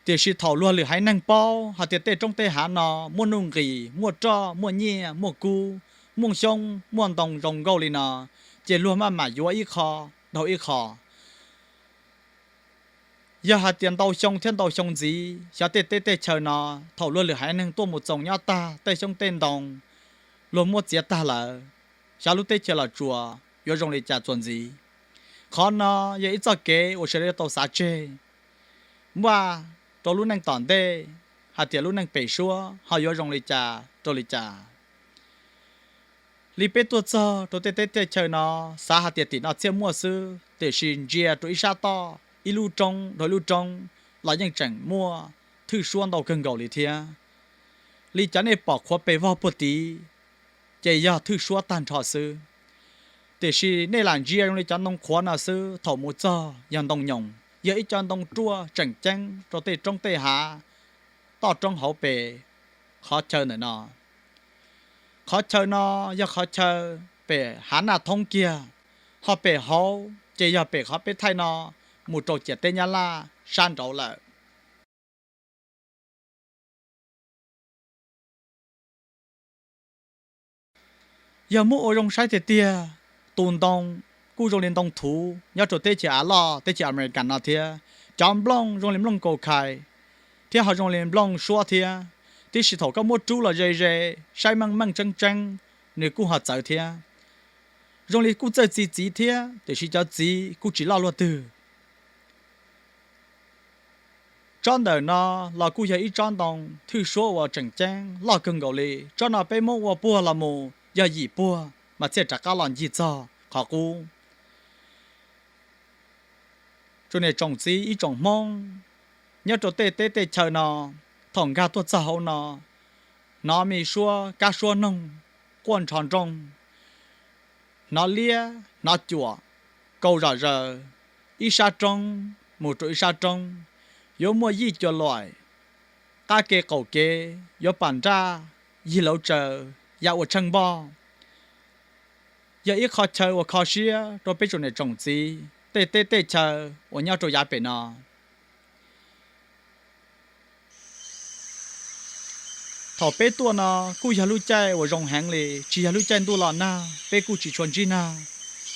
Tiam sis thaum luag lwm haiv neeg paub hais tias tej roob tej hav no muaj nuj nqis, muaj roj, muaj nyiaj, muaj kub, muaj xyoob, muaj ntoo zoo nkauj li no, ces luag maj mam yuav ib qho dhau ib qho. Yog hais tias ntau xyoo thiab ntau xyoo ntxiv, xyov tej teb tej chaw no thaum luag lwm haiv neeg tuaj mus txoos nyob tag tej xyoob tej ntoo luag muab txiav tag lawm, xyov lub teb chaws Los Tsuas yuav zoo li cas txuas ntxiv. Qhov no yog ib txoj kev uas sawv daws yuav tau xav tseg npaj rau lub neej tom ntej, hais tias lub neej pem suab ho yuav zoo li cas rau li cas. Li peb tuaj txog rau tej teb tej chaw no, xav hais tias tim no thiaj muaj xwb, tiam sis ntsia rau ib sab toj, ib lub roob dhau ib lub roob los yeej tseem muaj thwj suab ntau kawg nkaus li thiab. Li cov nej pom qhuav pes vog puag tid, ces yog thwj suab tag nrho xwb. Tiam sis nej lam ntsia zoo li cov ntoo qhuav no xwb, thaum mus txog yog ntoo nyoos, yog ib co ntoo ruaj tseem ceeb rau tej roob tej hav, toj roob hauv pes qhov chaw ntawm no. Qhov chaw no yog qhov chaw pem Hav Naj Thoob kiag, ho pem hauv ces yog pem qhov peb thaij no mus rau ciam teb Nyab Laj sab nraud lawm. Yog muab ua zoo saib tiag tiag, tus ntoo kuj zoo li ntoo thuv nyob rau teb chaws Av Loj, teb chaws America no thiab. Cov nplooj zoo li nplooj kaus khais, thiab ho zoo li nplooj suab thiab. Tiam sis thaum koj muab rub los ze ze, saib meej meej tseeb tseeb, nws kuj ho txawv thiab. Zoo li kuj txawj txi txiv thiab, tiam sis cov txiv kuj tsis loj luaj twg. Tsob ntawm no los kuj yog ib tsob ntoo thwj suab uas tseem ceeb loj kawg nkaus li. Tsob no peb muab ua puag los mus yog yim puag mas thiaj rov qab los ncig txog qhov qub. Tsoom niam tsoom txiv ib tsoom Hmoob nyob rau tej teb tej chaw no, thaum nkag tuaj txog hauv no, hnov me suab kab suab noog quaj nrho nrooj, hnov liab hnov cuam kau zom zaws, ib sab roob mus rau ib sab roob, yuav muaj yij cua luam, qab ke qaum kev yuav pam nraj, yig lauv tsaws ya ua tsheej npoj. yog ib qho chaw uas kho siab rau peb tsoom niam tsoom txiv tej teb tej chaw uas nyob rau yav pem no. Thaum peb tuaj no kuj yog lub caij uas zoo heev li, tsis yog lub caij ntuj los nag, peb kuj tsis tshua ntsib nag.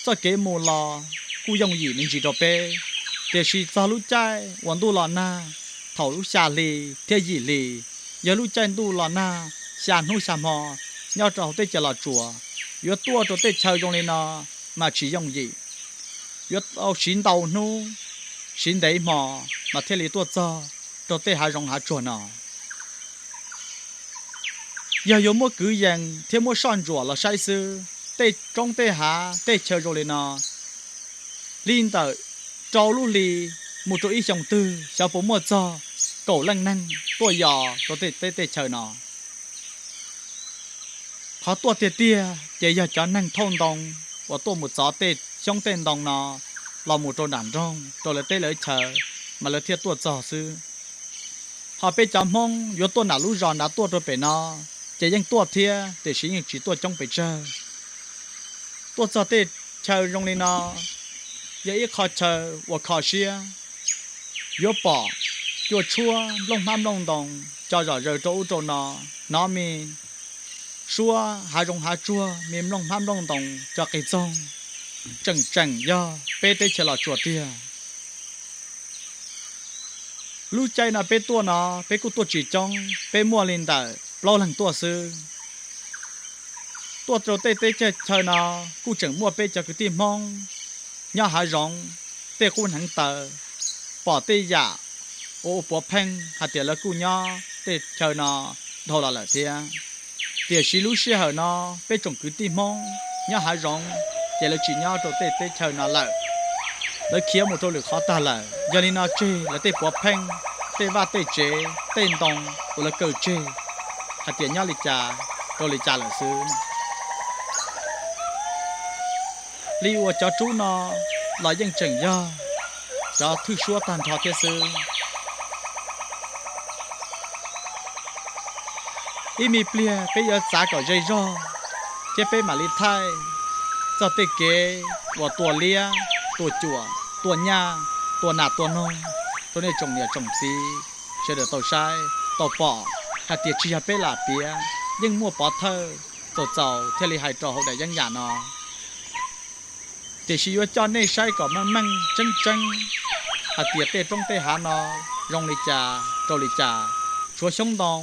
Txoj kev mus los kuj yooj yim me ntsis rau peb, tiam sis txog lub caij uas ntuj los nag, thaum lub xya hli thiab yim hli, yog lub caij ntuj los nag xya hnub xya hmo nyob rau hauv teb chaws Los Tsuas, yuav tuaj rau tej chaw zoo li no mas tsis yooj yim, yuav tau siv ntau hnub, siv ntev hmo mas thiaj li tuaj txog rau tej hav zoov hav tsuag no. Yog yuav muab kwv yees thiab muab soj ntsuam los saib xwb, tej roob tej hav tej chaw zoo li no, li ntawm rau lub hli mus rau ib xyoos twg xyov puas muaj txog kaum leej neeg tuaj yos rau tej teb tej chaw no. Qhov tuaj tiag tiag ces yog cov neeg thauj ntoo uas tuaj mus txov tej xyoob tej ntoo no los mus rau nram nroog rau lawv teb lawv chaw mas lawv thiaj tuaj txog xwb. Ho peb cov Hmoob yuav tuaj nram lub zos nrad tuaj rau pem no ces yeej tuaj thiab, tiam sis yeej tsis tuaj coob pes tsawg. Tuaj txog tej chaw zoo li no, yog ib qho chaw uas kho siab, yuav pom cua tshuab nplooj hmab nplooj ntoos co zom zaws rau ub rau no, hnov me suab hav zoov hav tsuag me nplooj hmab nplooj ntoos co qis txoog, tseem tseem yog peb teb chaws Los Tsuas tiag. Lub caij no peb tuaj no peb kuj tuaj tsis coob, peb muaj li ntawm plaub leeg tuaj xwb. Tuaj rau tej teb chaw no kuj tseem muaj peb cov kwv tij Hmoob nyob hav zoov tej qub hneev taw, pom tej yam ua ua puav pheej hais tias lawv kuj nyob tej chaw no dhau los lawm thiab. Tiam sis lub sij hawm no peb tsoom kwv tij Hmoob nyob hav zoov ces lawv tsis nyob rau tej teb chaw no lawm, lawv khiav mus rau lwm qhov tag lawm. Yog li no tseg lawv tej puav pheej, tej vaj tej tsev, tej ntoo uas lawv kaw tseg hais tias nyob li cas rau li cas lawm xwb. Li uas cov rub no los yeej tseem yog cov thwj suab tag nrho thiab xwb. Ib me pliag peb yuav txav kom ze zog thiab peb mam li thaij txog tej kev uas tua liab, tua cuam, tua nyaj, tua nas tua noog rau nej tsoom niam tsoom txiv sawv daws tau saib tau pom hais tias tsis yog peb lam piav, yeej muaj pov thawj txaus txaus thiaj li hais rau hauv daim yeeb yam no. Tiam sis yuav coj nej saib kom meej meej tseeb tseeb hais tias tej roob tej hav no zoo li cas rau li cas, tshuav xyoob ntoo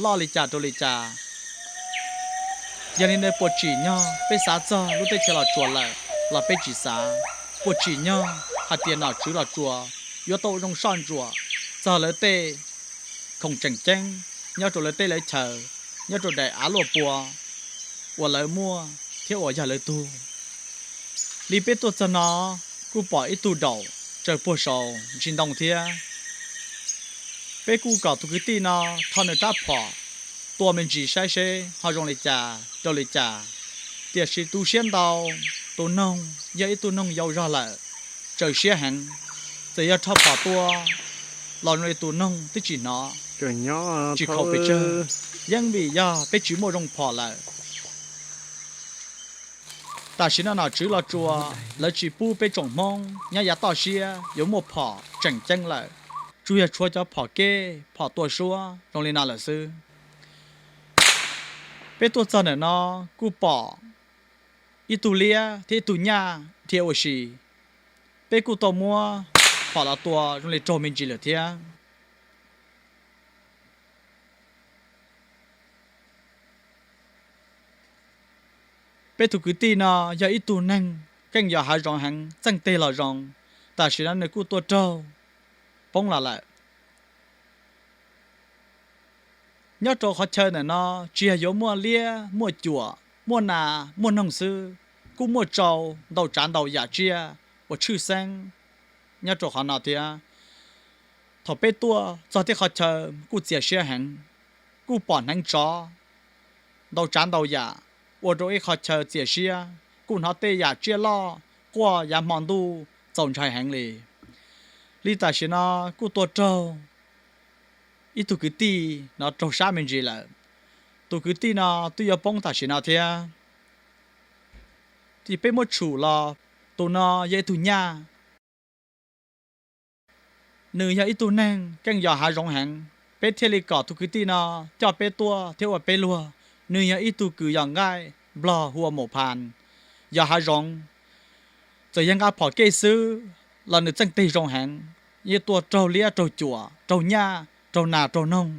loj li cas rau li cas. Yog li ntawd puas tsim nyog peb xav txog lub teb chaws Los Tsuas lawm los peb tsis xav? Puas tsim nyog hais tias nom tswv Los Tsuas yuav tau zoo soj ntsuam txog lawv tej khoom tseem ceeb nyob rau lawv teb lawv chaw, nyob rau daim av luaj pua uas lawv muaj thiab uas yog lawv tug? Li peb tuaj txog no kuj pom ib tug daum tsaws puag saud ntsis ntoo thiab. Peb kuj kom tus kwv tij no rho nws rab phom tua me ntsis saib seb ho zoo li cas rau li cas. Tiam sis tu siab ntau, tus noog yog ib tug noog yau zog lawm, tsaws siab heev. Txawm yog rho phom tua los zoo li tus noog twb tsis hnov, tsis khaum pes tsawg, yeej vim yog peb tsis muaj zoo phom lawm. Tam sim no nom tswv Los Tsuas lawv tsis pub peb tsoom Hmoob nyob yav toj siab yuav muaj phom tseem ceeb lawm, tsuas yog tshuav cov phom keb phom tua suab zoo li no lawm xwb. Peb tuaj txog ntawm no kuj pom ib tug liab thiab ib tug nyaj dhia ua si. Peb kuj tau muab phom los tua zoo li raug me ntsis lawm thiab. Peb tus kwv tij no yog ib tug neeg keej yos hav zoov heev, txeej teg los zoo, tam sim no nws kuj tuaj raug poob los lawm. Nyob rau qhov chaw ntawm no tsis yog yuav muaj liab muaj cuam, muaj nas muaj noog xwb, kuj muaj tsau ntau tsav ntau yam tsiaj uas tshwj xeeb nyob rau qhov no thiab. Thaum peb tuaj txog tej qhov chaw kuj txias siab heev, kuj pom hneev tsov ntau tsav ntau yam, ua rau ib qhov chaw txias siab, kuj hnov tej yam tsiaj loj quaj yav hmo ntuj txaus ntshai heev li. Li tam sim no kuj tuaj raug ib tug kwv tij no raug sab me ntsis lawm. Tus kwv tij no twb yuav poob tam sim no thiab. Ces peb muab tshum los, tus no yog ib tug nyaj. Nws yog ib tug neeg keej yos hav zoov heev, peb thiaj li kom tus kwv tij no coj peb tuaj thiab ua peb luag. Nws yog ib tug kws yos nqaij, Nplog hu ua Maum Phas, yos hav zoov. Txawm yog nqa phom kej xwb los nws txeej teg zoo heev, yeej tua raug liab raug cuam, raug nyaj, raug nas raug noog,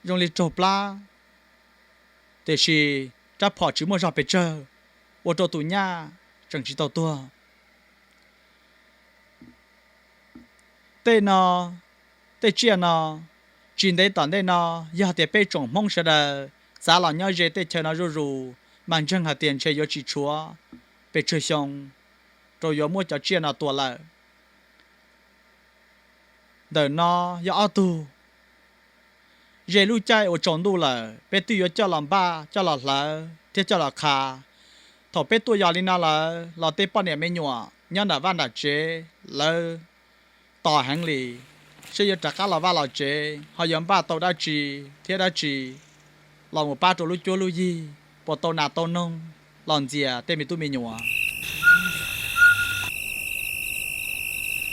zoo li raug plab, tiam sis rab phom tsis muaj zog pes tsawg, ua rau tus nyaj tseem tsis tau tuag. Tej no, tej tsiaj no, tsis ntev tom ntej no, yog tias peb tsoom Hmoob sawv daws txav los nyob ze tej chaw no zuj zus, mas ntseeg hais tias ntshe yuav tsis tshuav pes tsawg xyoo rau yuav muab cov tsiaj no tua lawm. Ntawm no yog ob tug. Ze lub caij uas tsaus ntuj lawm, peb twb yuav coj los npaj, coj los hlawv thiab coj los qha. Thaum peb tuaj yos li no lawm los tej poj niam me nyuam nyob nram vaj nram tsev, lawv tos heev li, seb yuav rov qab los vaj los tsev ho yuav npaj tau dab tsi thiab dab tsi los mus pab rau lub cuab lub yig, puas tau nas tau noog los ntxias tej me tub me nyuam.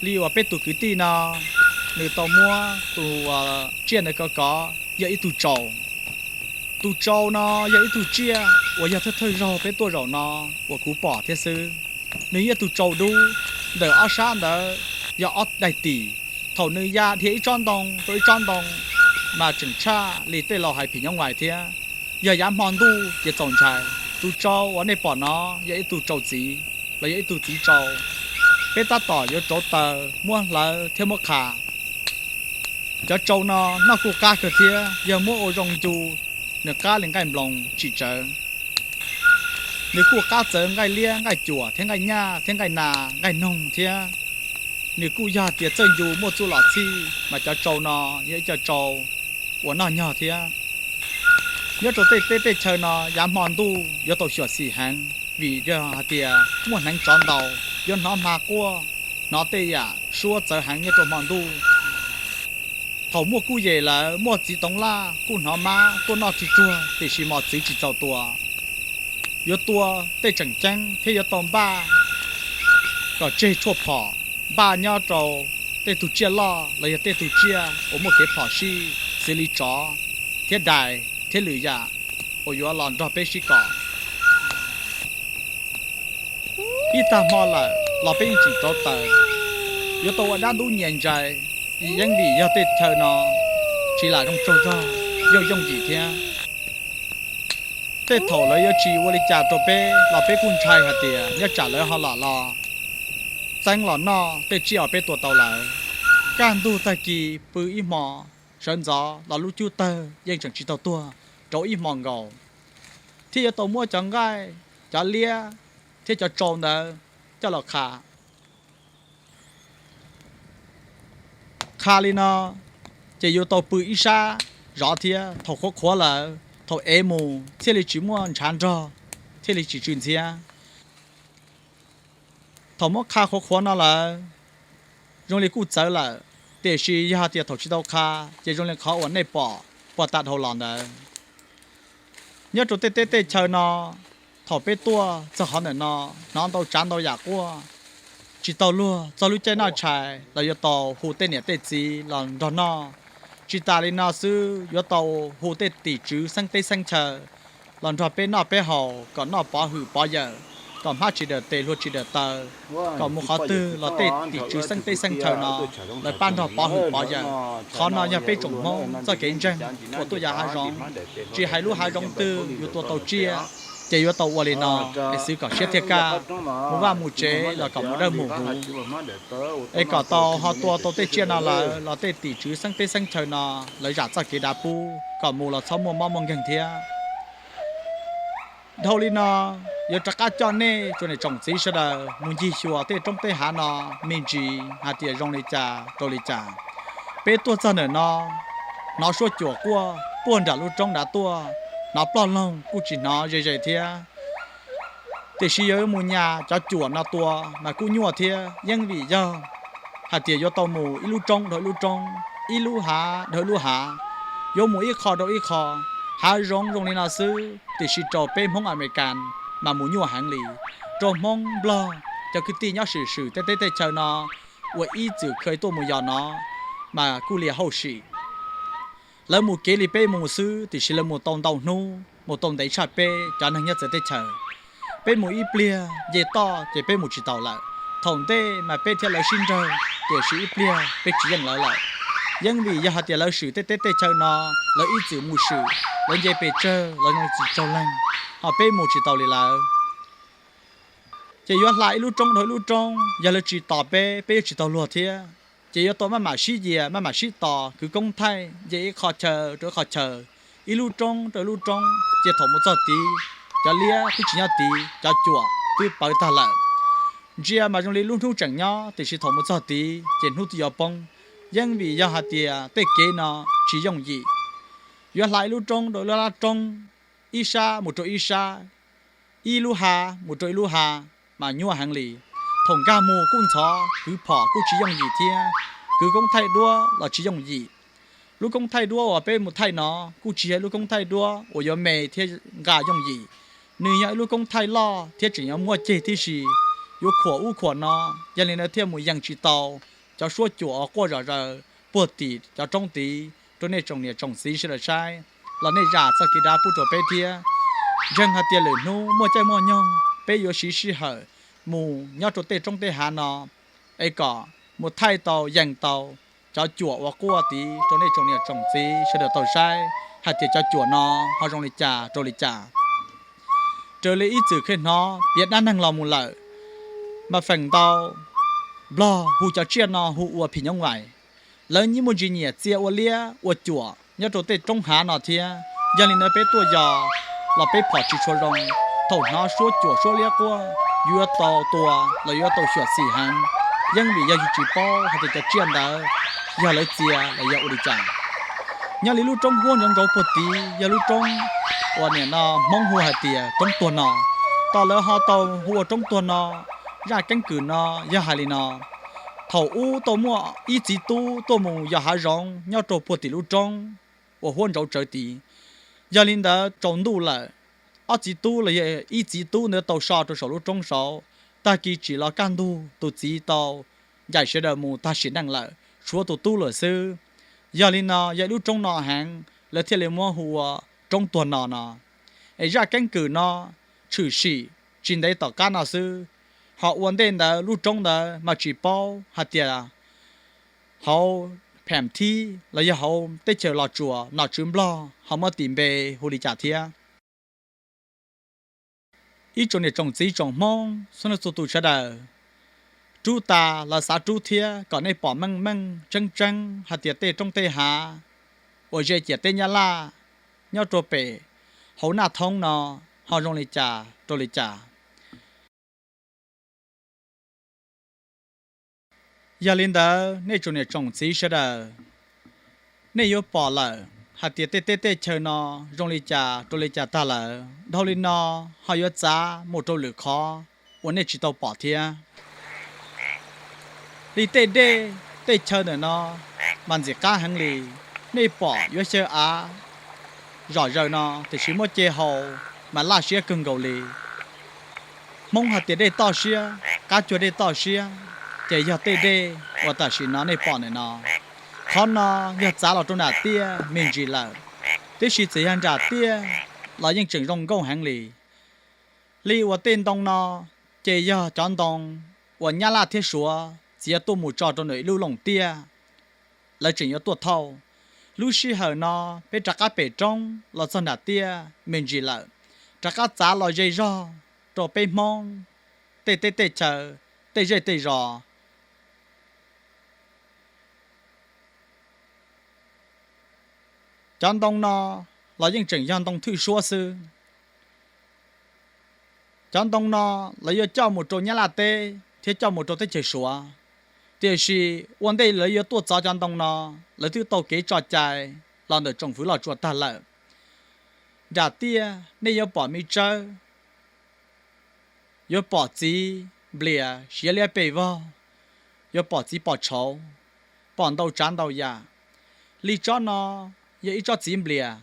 Li uas peb tus kwv tij no, nws tau muab tus tsiaj ntawd kov kov yog ib tug tsau. Tus tsau no yog ib tug tsiaj uas yog thawj thawj zaug peb tuaj zaum no uas kuv pom thiab xwb. Nws yog ib tug tsau dub, ntawm ob sab ntawd yog ob daim tim. Thaum nws ya dhia ib tsob ntoo rau ib tsob ntoo mas tseem tshaj li tej laus hais phim nyuj vais thiab. Yog yav hmo ntuj ces txaus ntshai. Tus tsau uas nej pom no yog ib tug tsau txiv los yog ib tug txiv tsau. Peb tab tom yuav rauv taws muab hlawv thiab muab qha. Cov tsau no noj kuj qab kawg thiab, yog muab ua zoo ncu, nws qab li nqaij nploos tsim tsawv. Nws kuj qab txawv nqaij liab, nqaij cuam thiab nqaij nyaj thiab nqaij nas nqaij noog thiab. Nws kuj yog tias txawj ncu muaj txuj lom txhij, mas cov tsau no yog ib co tsau uas noj nyog thiab. Nyob rau tej teb tej chaw no yav hmo ntuj yuav tau xyuam xim heev, vim yog hais tias muaj hneev tsov ntaus, yuav hnov hma quaj, hnov tej yam suab txawv heev nyob rau hmo ntuj. Thaum muaj kuj yem lawm, muaj txiv toov laj kuj hnov mab tuaj noj tsuj tsuag, tiam sis mos txwv tsis txaus tua. Yuav tua tej tseem ceeb thiab yuav tau npaj kom tseg tshuaj phom, npaj nyob rau tej tug tsiaj loj los yog tej tug tsiaj uas muaj kev phom sij, xws li tsov thiab dais thiab lwm yam uas yuav los nrog peb sib kom. Ib tag hmo lawm los peb yeej tseem rauv taws, yuav tau ua dab ntub nyias ntsais, yeej vim yog tej chaw no tsis lam zoo tsaug zog, yooj yooj yim thiab. Tej thaum lawv yuav tsis ua li cas rau peb los peb kuj ntshai hais tias nyob tsam lawv ho los los txeeb los noj tej tsiaj uas peb tua tau lawm. Kaj ntug tag kis pw ib hmo, sawv ntxov los lub cub tawg yeej tseem tsis tau tuag, rauv ib hmo nkaus, thiab yuav tau muab cov nqaij, cov liab thiab cov tsau ntawd coj los qha. Qha li no ces yuav tau pw ib sab zov thiab, thaum qhuav qhuav lawm, thaum ev mus thiaj li tsis muaj ntshav nrog, thiaj li tsis tsw ntxhiab. Thaum muab qha qhuav qhuav no lawm, zoo li kuj txawv lawm, tiam sis yog hais tias thaum tsis tau qha ces zoo li qhov uas nej pom puag ta dhau los ntawd. Nyob rau tej teb tej chaw no, thaum peb tuaj txog qhov ntawm no, hnov ntau tsav ntau yam quaj, tsis tau luag txog lub caij noj tshais los yuav tau hu tej niam tej txiv los nrog noj. Tsis tas li no xwb, yuav tau hu tej tim tswv xeeb teb xeeb chaw los nrog peb noj peb haus kom noj pov hwm pov yawm, kom hmab tsis daws tes hlua tsis daws taw, kom mus qhov twg los tej tim tswv xeeb teb xeeb chaw no lawv pab nrog pov hwm pov yawm. Qhov no yog peb tsoom Hmoob txoj kev ntseeg uas tuaj yos hav zoov, tsis hais lub hav zoov twg yuav tua tau tsiaj ces yuav tau ua li no, es xwv kom siab thiaj kaj, mus vaj mus tsev los kom mus dawb mus huv. Es kom tau ho tua tau tej tsiaj no lawm los tej tim tswv xeeb teb xeeb chaw no lawv zam txoj kev dav pub kom mus los txhob muaj mob muaj nkeeg thiab. Dhau li no, yuav rov qab coj nej tsoom niam tsoom txiv sawv daws mus ncig xyuas tej roob tej hav no me ntsis hais tias zoo li cas rau li cas. Peb tuaj txog ntawm no, hnov suab cuam quaj puag nram lub roob nrad tuaj, hnov ploj loog kuj tsis hnov ze ze thiab. Tiam sis yuav mus nyas cov cuam no tua mas kuj nyuaj thiab, yeej vim yog hais tias yuav tau mus ib lub roob dhau ib lub roob, ib lub hav dhau ib lub hav, yuav mus ib qho rau ib qho. Hav zoov zoo li no xwb tiam sis rau peb Hmoob Amelikas mas mus nyuaj heev li. Rau Hmoob Nplog cov kwv tij nyob swm swm tej teb tej chaw no uas ib txwm kha tuaj mus yos no mas kuj li hauj sim. Lawv mus kev li peb mus xwb tiam sis lawv mus tau ntau hnub, mus tau ntev tshaj peb cov neeg nyob txawv teb chaws. Peb mus ib pliag nce toj ces peb mus tsis taus lawm. Thaum ntej mas peb thiab lawv sib nrawg tiam sis ib pliag peb tsis yeej lawv lawm. Yeej vim yog hais tias lawv swm tej teb tej chaw no, lawv ib txwm mus swm, lawv nce pes tsawg los zoo li tsis tsaug leeg, ho peb mus tsis taus li lawv. Ces yuav hla ib lub roob dhau ib lub roob, yog lawv tsis tos peb, peb yuav tsis tau luag thiab. Ces yuav tau maj mam sib yias, maj mam sib tos, kwv koob thaij nce ib qho chaw rau ib qho chaw, ib lub roob rau ib lub roob, ces thaum mus txog tid, cov liab twb tsis nyob tid, cov cuam twb pawv tag lawm. Ntsia mas zoo li lub hnub tseem nyob tiam sis thaum mus txog tid ces hnub twb yuav poob. Yeej vim yog hais tias tej kev no tsis yooj yim. Yuav hla ib lub roob rau ib lub lab roob, ib sab mus rau ib sab, ib lub hav mus rau ib lub hav, mas nyuaj heev li. Thaum nkag mus kuj ntxhov, kwv phom kuj tsis yooj yim thiab, kwv koob thaij duab los tsis yooj yim. Lub koob thaij duab uas peb mus thaij no kuj tsis yog lub koob thaij duab uas yuav me thiab nqa yooj yim. Nws yog ib lub koob thaij loj thiab tseem yuav muaj ceg tib si, yuav khuam ub khuam no, yog li ntawd thiaj mus yees tsis tau cov suab cuam uas quaj zom zaws puag tim cov roob tid rau nej tsoom niam tsoom txiv sawv daws saib, los nej zam txoj kev dab pub rau peb thiab. Ntseeg hais tias lwm hnub muaj caij muaj nyoog peb yuav siv sij hawm mus nyob rau tej roob tej hav no, es kom mus thaij tau yees tau cov cuam uas quaj tid rau nej tsoom niam tsoom txiv sawv daws tau saib hais tias cov cuam no ho zoo li cas rau li cas. Raws li ib txwm kheej hnov piav dab neeg los mus lawm, mas feem ntau Nplog hu cov tsiaj no hu ua phim nyuj vais. Lawv yeej muaj ntsis nyiam txia ua liab ua cuam nyob rau tej roob hav no thiab. Yog li ntawd peb tuaj yos los peb phom tsis tshua zoo, thaum hnov suab cuam suab liab quaj yuav tau tua los yuav tau xyuam xim heev, yeej vim yog yus tsis paub hais tias cov tsiaj ntawd yog lawv txia los yog ua li cas. Nyob li lub roob huab ntsauv ntsauv puag tid yog lub roob uas nim no Hmoob hu hais tias roob tuag no. Tos lawv ho tau hu ua roob tuag no, zaj keeb kwm no yog hais li no: thaum ub tau muaj ib txiv tub tuaj mus yos hav zoov nyob rau puag tim lub roob uas huab ntsauv tsawv tid. Yog li ntawd tsaus ntuj lawm, ob txiv tub los yog ib txiv tub ntawd tau so rau saum lub roob saud, tag kis tsim los kaj ntug tus txiv tau ncaim sawv daws mus tag sim neej lawm, tshuav tus tub lawm xwb. Yog li no yog ib lub roob no heev lawv thiaj li muab hu ua roob tuag no no. Es zaj keeb kwm no tshwm sim tsis ntev tom qab no xwb, ho ua ntej ntawd lub roob ntawd mas tsis paub hais tias hauv phem thib los yog hauv teb chaws Los Tsuas nom tswv Nplog ho muab tis npe hu li cas thiab. Ib tsoom niam tsoom txiv tsoom Hmoob txhua leej txhua tus sawv daws, rub tas los xav rub thiab kom nej pom meej meej tseeb tseeb hais tias tej roob tej hav uas ze ciam teb Nyab Laj nyob rau pem hauv Naj Thoob no ho zoo li cas rau li cas. Yog li ntawd nej tsoom niam tsoom txiv sawv daws, nej yuav pom lawm hais tias tej teb tej chaw no zoo li cas rau li cas tag lawm. Dhau li no ho yuav txav mus rau lwm qhov uas nej tsis tau pom thiab. Li tej dej tej chaw ntawm no mas ntxim qab heev li, nej pom yuav xyaw av zom zaws no tiam sis muab ce hau mas laj siab kawg nkaus li. Hmoob hais tias dej toj siab, qab cuag dej toj siab, ces yog tej dej uas tam sim no nej pom ntawm no. Qhov no yog txav los rau nram tiaj me ntsis lawm, tiam sis txawm yog nram tiaj los yeej tseem zoo nkauj heev li. Li uas tej ntoo no ces yog cov ntoo uas Nyab Laj thiab Suav txiav tuaj mus tso rau ntawm ib lub looj tiaj, lawv tseem yuav tuaj thauj. Lub sij hawm no peb rov qab pem roob los txog nram tiaj me ntsis lawm, rov qab txav los ze zog rau peb Hmoob tej teb tej chaw, tej zej tej zos. Cov ntoo no los yeej tseem yog ntoo thwj suab xwb. Cov ntoo no lawv yuav coj mus rau Nyab Laj teb thiab coj mus rau teb chaws Suav, tiam sis ua ntej lawv yuav tuaj txov cov ntoo no, lawv twb tau kev tso cai los ntawm tsoom fwv Los Tsuas tag lawm. Nram tiaj nej yuav pom me tsawb, yuav pom txiv nplias siav liab pes vog, yuav pom txiv pos tshauv, pom ntau tsav ntau yam. Li tsob no yog ib tsob txiv nplias.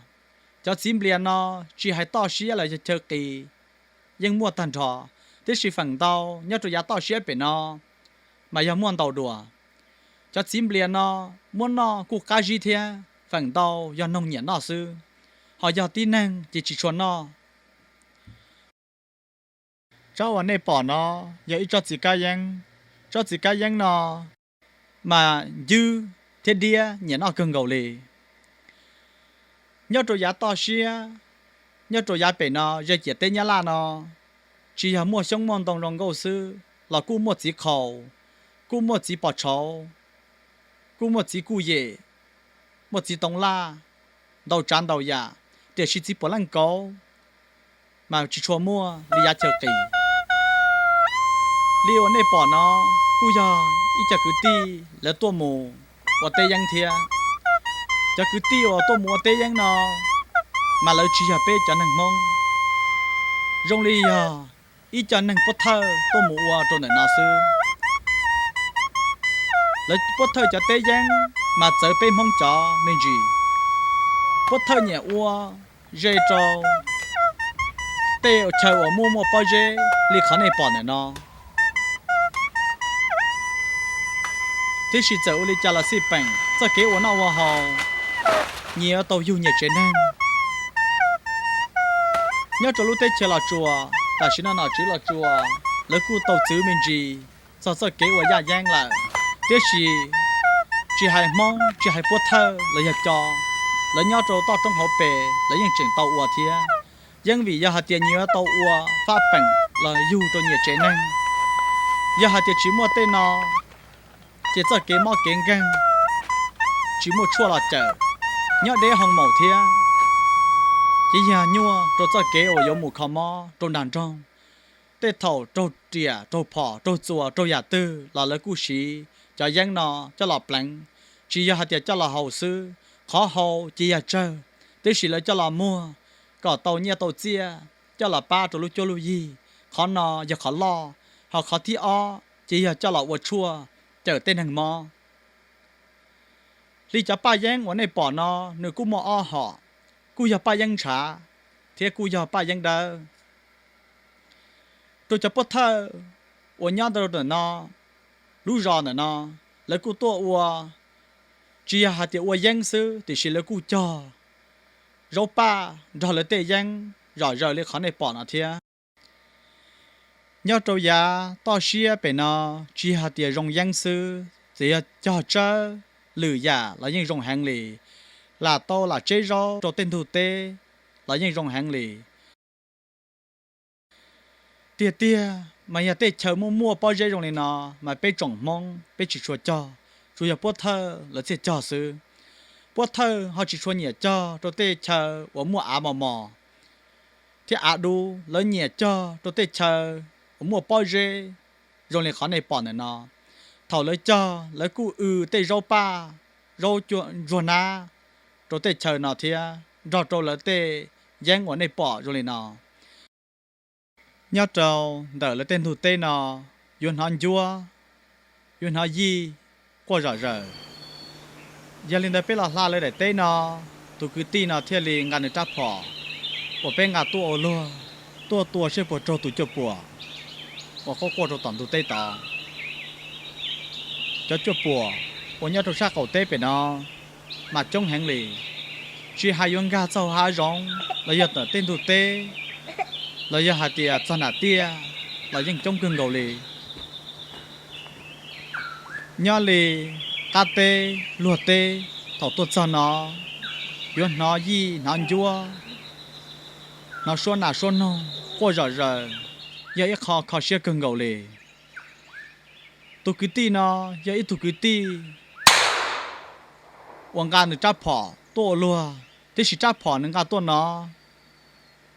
Cov txiv nplias no tsis hais toj siab los yog chaw qis yeej muaj tag nrho, tiam sis feem ntau nyob rau yav toj siab pem no mas yog muaj ntau dua. Cov txiv nplias no muab noj kuj qab zib thiab, feem ntau yog noog nyiam noj xwb, ho yog tib neeg ces tsis tshua noj. Tsob uas nej pom no yog ib tsob txiv kab yeeb. Tsob txiv kab yeeb no mas ncwb thiab diab nyiam noj kawg nkaus li. Nyob rau yav toj siab, nyob rau yav pem no ze ciam teb Nyab Laj no, tsis yog muaj xyoob muaj ntoo zoo nkauj xwb los kuj muaj txiv qhaus, kuj muaj txiv pos tshauv, kuj muaj txiv kuj yem, muaj txiv toov laj, ntau tsav ntau yam, tiam sis txiv puav leej kauv mas tsis tshua muaj li yav chaw qis. Li uas nej pom no kuj yog ib co kwv tij lawv tuaj mus ua teb yeeb thiab. Cov kwv tij uas tuaj mus ua teb yeeb no mas lawv tsis yog peb cov neeg Hmoob, zoo li yog ib co neeg Puab Thawj tuaj mus ua rau ntawm no xwb. Lawv Puab Thawj cov teb yeeb mas txawv peb Hmoob cov me ntsis. Puab Thawj nyiam ua ze rau tej chaw uas muaj muaj pob zeb li qhov nej pom ntawm no. Tiam sis txawm ua li cas los xij peem, txoj kev ua noj ua haus nyias yuav tau yug nyias tsev neeg. Nyob rau lub teb chaws Los Tsuas, tam sim no nom tswv Los Tsuas lawv kuj tau txwv me ntsis txog txoj kev ua yaj yeeb lawm, tiam sis tsis hais Hmoob tsis hais Puab Thawj los yog co, lawv nyob rau toj roob hauv pes lawv yeej tseem tau ua thiab. Yeeb vim yog hais tias nyias yuav tau ua fab peem los yug rau nyias tsev neeg. Yog hais tias tsis muaj tej no ces txoj kev mob kev nkeeg, tsis muaj tshuaj los cawm, nyob deb hoo maum thiab, ces yog nyuaj rau txoj kev uas yuav mus kho mob rau nram nroog. Tej thaum raug riam raug phom raug txuas raug yam twg los lawv kuj siv cov yeeb no coj los pleev, tsis yog hais tias coj los haus xwb. Qhov haus ces yog tsawg, tiam sis lawv coj los muag kom tau nyiaj tau txiaj coj los pab rau lub cuab lub yig. Qhov no yog qhov loj, ho qhov thib ob ces yog coj los ua tshuaj cawm tej neeg mob. Li cov paj yeeb uas nej pom no nws kuj muaj ob hom, kuj yog paj yeeb ntshav thiab kuj yog paj yeeb dawb. Rau cov Puab Thawj uas nyob rau ntawm no, lub zos ntawm no, lawv kuj tuaj ua, tsis yog hais tias ua yeeb xwb tiam sis lawv kuj cog zaub paj nrog lawv tej yeeb zom zaws li qhov nej pom no thiab. Nyob rau yav toj siab pem no tsis yog hais tias zoo yeeb xwb, txawm yog cog tsawb lwm yam los yeej zoo heev li, lam tau lam tseb zaub rau tej ntug teb los yeej zoo heev li. Tiag tiag mas yog tej chaw muaj muaj pob zeb zoo li no mas peb tsoom Hmoob peb tsis tshua cog, tsuas yog Puab Thawj lawv thiaj cog xwb. Puab Thawj ho tsis tshua nyiam cog rau tej chaw uas muaj av mos mos thiab av dub, lawv nyiam cog rau tej chaw uas muaj pob zeb zoo li qhov nej pom ntawm no. Thaum lawv cog lawv kuj w tej zaub paj, zaub ntsuag nab rau tej chaw no thiab nrog rau lawv tej yeeb uas nej pom zoo li no. Nyob rau ntawm lawv tej ntug teb no yuav hnov ncuab, yuav hnov yij quaj zom zaws. Yog li ntawd peb los hla lawv daim teb no, tus kwv tij no thiaj li nqa nws rab phom uas peb nqa tuaj ua luag, tuaj tua seb puas raug tus cuaj puam uas quaj quaj rau tom ntug teb tod. Cov cuaj puam uas nyob rau sab qaum teb pem no mas coob heev li, tsis hais yuav nkag txog hav zoov los yog tom tej ntug teb, los yog hais tias txog nram tiaj los yeej coob kawg nkaus li. Nyob li qab teb luag teb, thaum tuaj txog no yuav hnov yij hnov ncuab, hnov suab nas suab noog quaj zom zaws, yog ib qho kho siab kawg nkaus li. Tus kwv tij no yog ib tug kwv tij uas nqa nws rab phom tuaj ua luag, tiam sis rab phom nws nqa tuaj no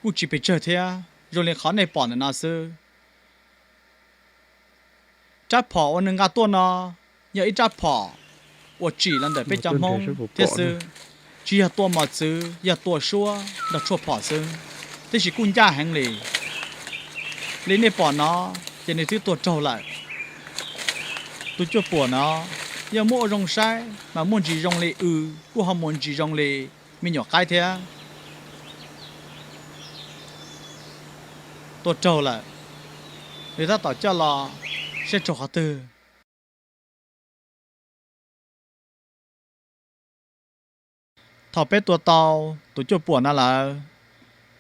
kuj tsis pes tsawg thiab, zoo li qhov nej pom ntawm no xwb. Rab phom uas nws nqa tuaj no yog ib rab phom uas tsim los ntawm peb cov Hmoob thiab xwb, tsis yog tua mos txwv, yog tua suab nrog tshuaj phom xwb, tiam sis kuj ncaj heev li. Li nej pom no ces nws twb tuag raug lawm. Tus cuaj puam no Yog muab ua zoo saib mas muaj ntsis zoo li w kuj ho muaj ntsis zoo li me nyuam qaib thiab. Tua raug lawm, nws tab tom coj los saib raug qhov twg. Thaum peb tua tau tus cuaj puam no lawm,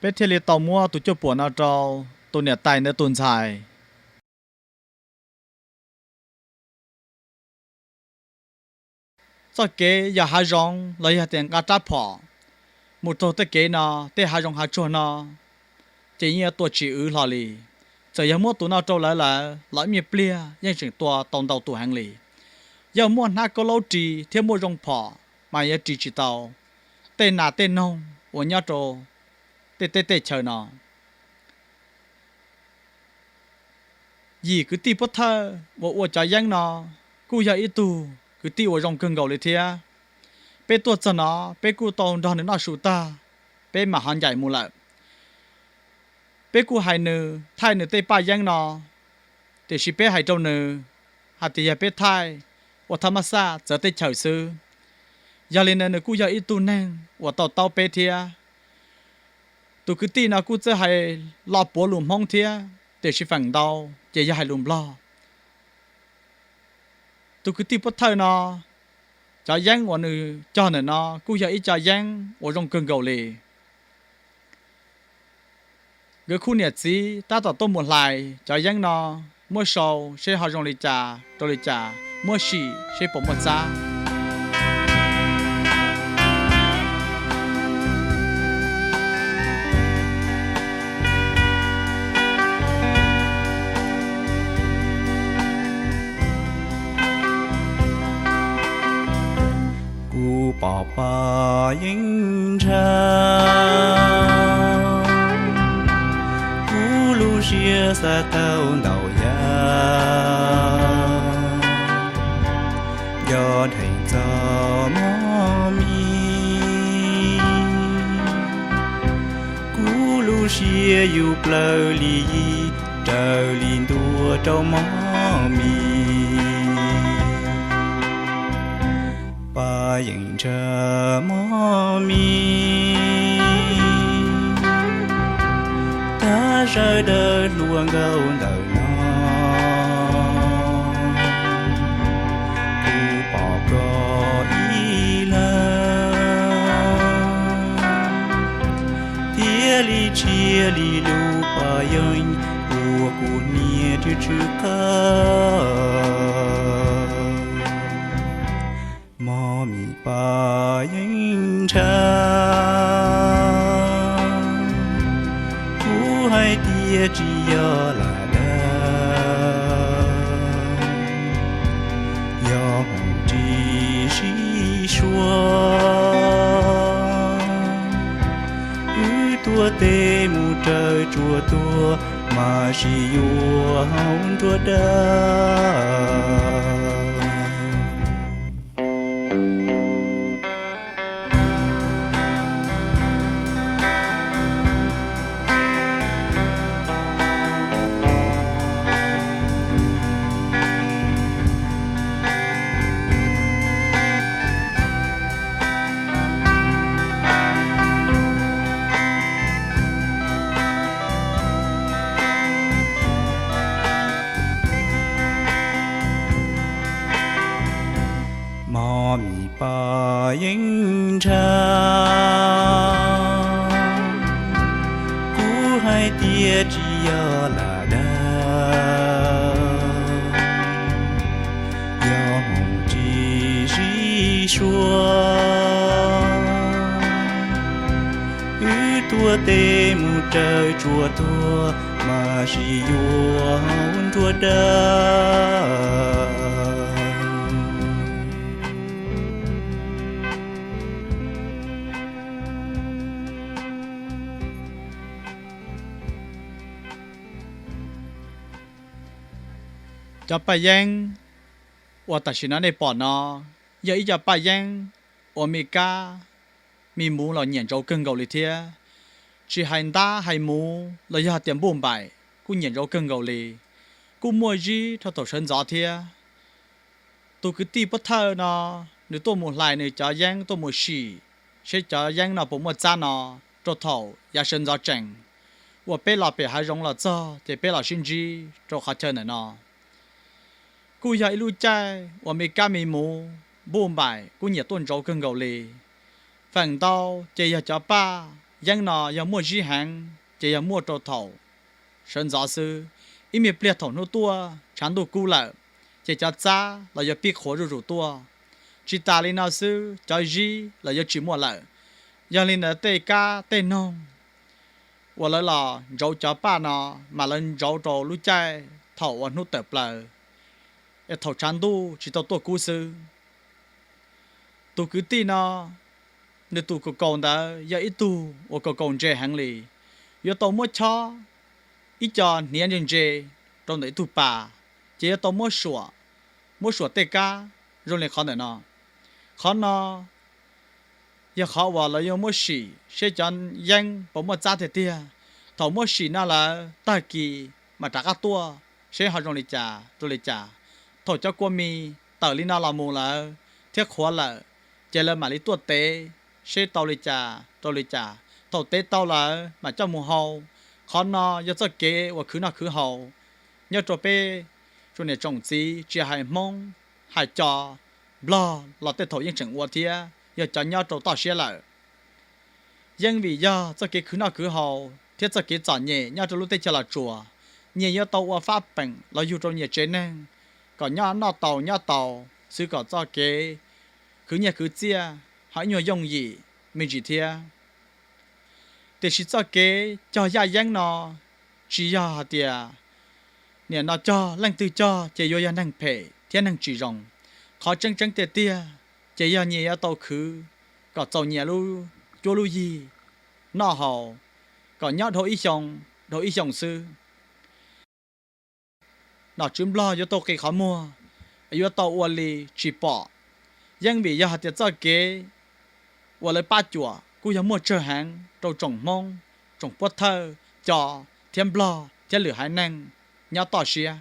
peb thiaj li tau muab tus cuaj puam no rau tus niam tais ntawd tus ntxhais. Txoj kev yog hav zoov los yog tias nqa rab phom mus raug tej kev no, tej hav zoov hav tsuag no, ces yeej yuav tua tsis wv hlo li. Txawm yog muab tus no rau lawv lawm los ib me pliag yeej tseem tua tau ntau tus heev li. Yog muaj hnab kaub laub ris thiab muaj zoo phom mas yuav ris tsis tau tej nas tej noog uas nyob rau tej teb tej chaw no. Yim kwv tij pov thawj uas ua cov yeeb no kuj yog ib tug kwv tij uas zoo kawg nkaus li thiab. Peb tuaj txog no, peb kuj tau nrog nws noj su tag, peb mam ho ncaim mus lawm. Peb kuj hais nws thaij nws tej paj yeeb no, tiam sis peb hais rau nws hais tias yog peb thaij ua thaj mab xaj txawv teb chaws xwb. Yog li ntawd nws kuj yog ib tug neeg uas tau taub peb thiab. Tus kwv tij no kuj txawj hais lo puav lus Hmoob thiab, tiam sis feem ntau ces yog hais lus Nplog. Tus kwv tij pov thawj no, cov yeeb uas nws cog ntawm no kuj yog ib co yeeb uas zoo kawg nkaus li. Nkawd khub niam txiv tab tom tuaj mus hlais cov yeeb no, muab sau seb ho zoo li cas rau li cas, muab sim seb puas muaj txab. Kuv pom paj yeeb ntshav, kuv lub siab xav tau ntau yam, nco dheev txog mog mi. Kuv lub siab yus plaws li yig, raws li ntua rau mog mi. Paj yeeb ntshav mog mi, tag sawv daws hluas nkauj ntawm no, kuv pom koj ib leeg, thiaj li tshiab li lub paj yeeb uas kuv niaj hnub tsw qab. Mog mi paj yeeb ntshav, kuv hais tias tsis yog lam dag, yog hmoov tsis sib suab, wb tuaj tes mus raws tsuas tuag, mas sib yuav hauv nruab dawb. Mog mi paj yeeb ntshav, kuv hais tias tsis yog lam dag, yog hmoov tsis sib suab, wb tuaj tes mus raws tsuas tuag, mas sib yuav hauv nruab dawb. Cov paj yeeb uas tam sim no nej pom no yog ib co paj yeeb uas me kab me muv los nyiam ntsoov kawg nkaus li thiab. Tsis hais ntab hais muv los yog tias npuj npaim kuj nyiam ntsoov kawg nkaus li, kuj muaj zib rau thaum sawv ntxov thiab. Tus kwv tij Puab Thawj no, nws tuaj mus hlais nws cov yeeb tuaj mus sim, seb cov yeeb no puas muaj txab no, rau thaum yav sawv ntxov tsees, uas peb los pem hav zoov los txog ces peb los sib ntsib rau qhov chaw ntawm no. Kuj yog ib lub caij uas me kab me muv npuj npaim kuj nyiam tuaj ntsauv kawg nkaus li. Feem ntau ces yog cov paj yeeb no yog muaj zib heev ces yog muaj rau thaum sawv ntxov xwb. Ib me pliag thaum hnub tuaj tshav ntuj kub lawm, ces cov txab los yuav pib qhuav zuj zus tuaj. Tsis tas li no xwb, cov zib los yuav tsis muaj lawm. Yog li ntawd tej kab tej noog uas lawv los ntsauv cov paj no, mas lawv ntsauv rau lub caij thaum uas hnub tawm plaws, es thaum tshav ntuj tsis tau tuaj kub xwb. Tus kwv tij no, nws tus kaus kaus ntawd yog ib tug uas kaus kaus ntse heev li, yuav tau muab chob ib co hniav ntse ntse rau ntawm ib tug pas, ces yuav tau muab suam, muab suam tej kab zoo li qhov ntawm no. Qhov no yog qhov uas lawv yuav muab sim seb cov yeeb puas muaj txab tiag tiag. Thaum muab sim no lawm tag kis mas rov qab tuaj seb ho zoo li cas rau li cas. Thaum cov kua mis tawm li no los mus lawm thiab qhuav lawm, ces lawv mam li tuaj tev seb tau li cas rau li cas. Thaum tev tau lawm mam coj mus hau. Qhov no yog txoj kev uas khwv noj khwv haus nyob rau peb tsoom niam tsoom txiv, tsis hais Hmoob, hais cov Nplog los tej thaum yeej tseem ua thiab, yog cov nyob rau toj siab lawm. Yeej vim yog txoj kev khwv noj khwv haus thiab txoj kev txom nyem nyob rau lub teb chaws Los Tsuas, nyias yuav tau ua fab peem los yug rau nyias tsev neeg kom nyob noj tau nyob tau xwb, kom txoj kev khwv nyiaj khwv txiaj ho ib nyuag yooj yim me ntsis thiab. Tiam sis txoj kev cog yaj yeeb no tsis yog hais tias nim no cog leej twg cog ces yuav yog neeg phem thiab neeg tsis zoo. Qhov tseeb tseeb tiag tiag ces yog nyias yuav tau khwv kom txaus nyias lub cuab lub yig noj haus, kom nyob dhau ib xyoo, dhau ib xyoo xwb. Nom tswv Nplog yuav tau qi qhov muag, yuav tau ua li tsis pom. Yeej vim yog hais tias txoj kev uas lawv pab cuam kuj yog muaj tsawg heev rau tsoom Hmoob, tsoom Puab Thawj, Co thiab Nplog thiab lwm haiv neeg nyob toj siab.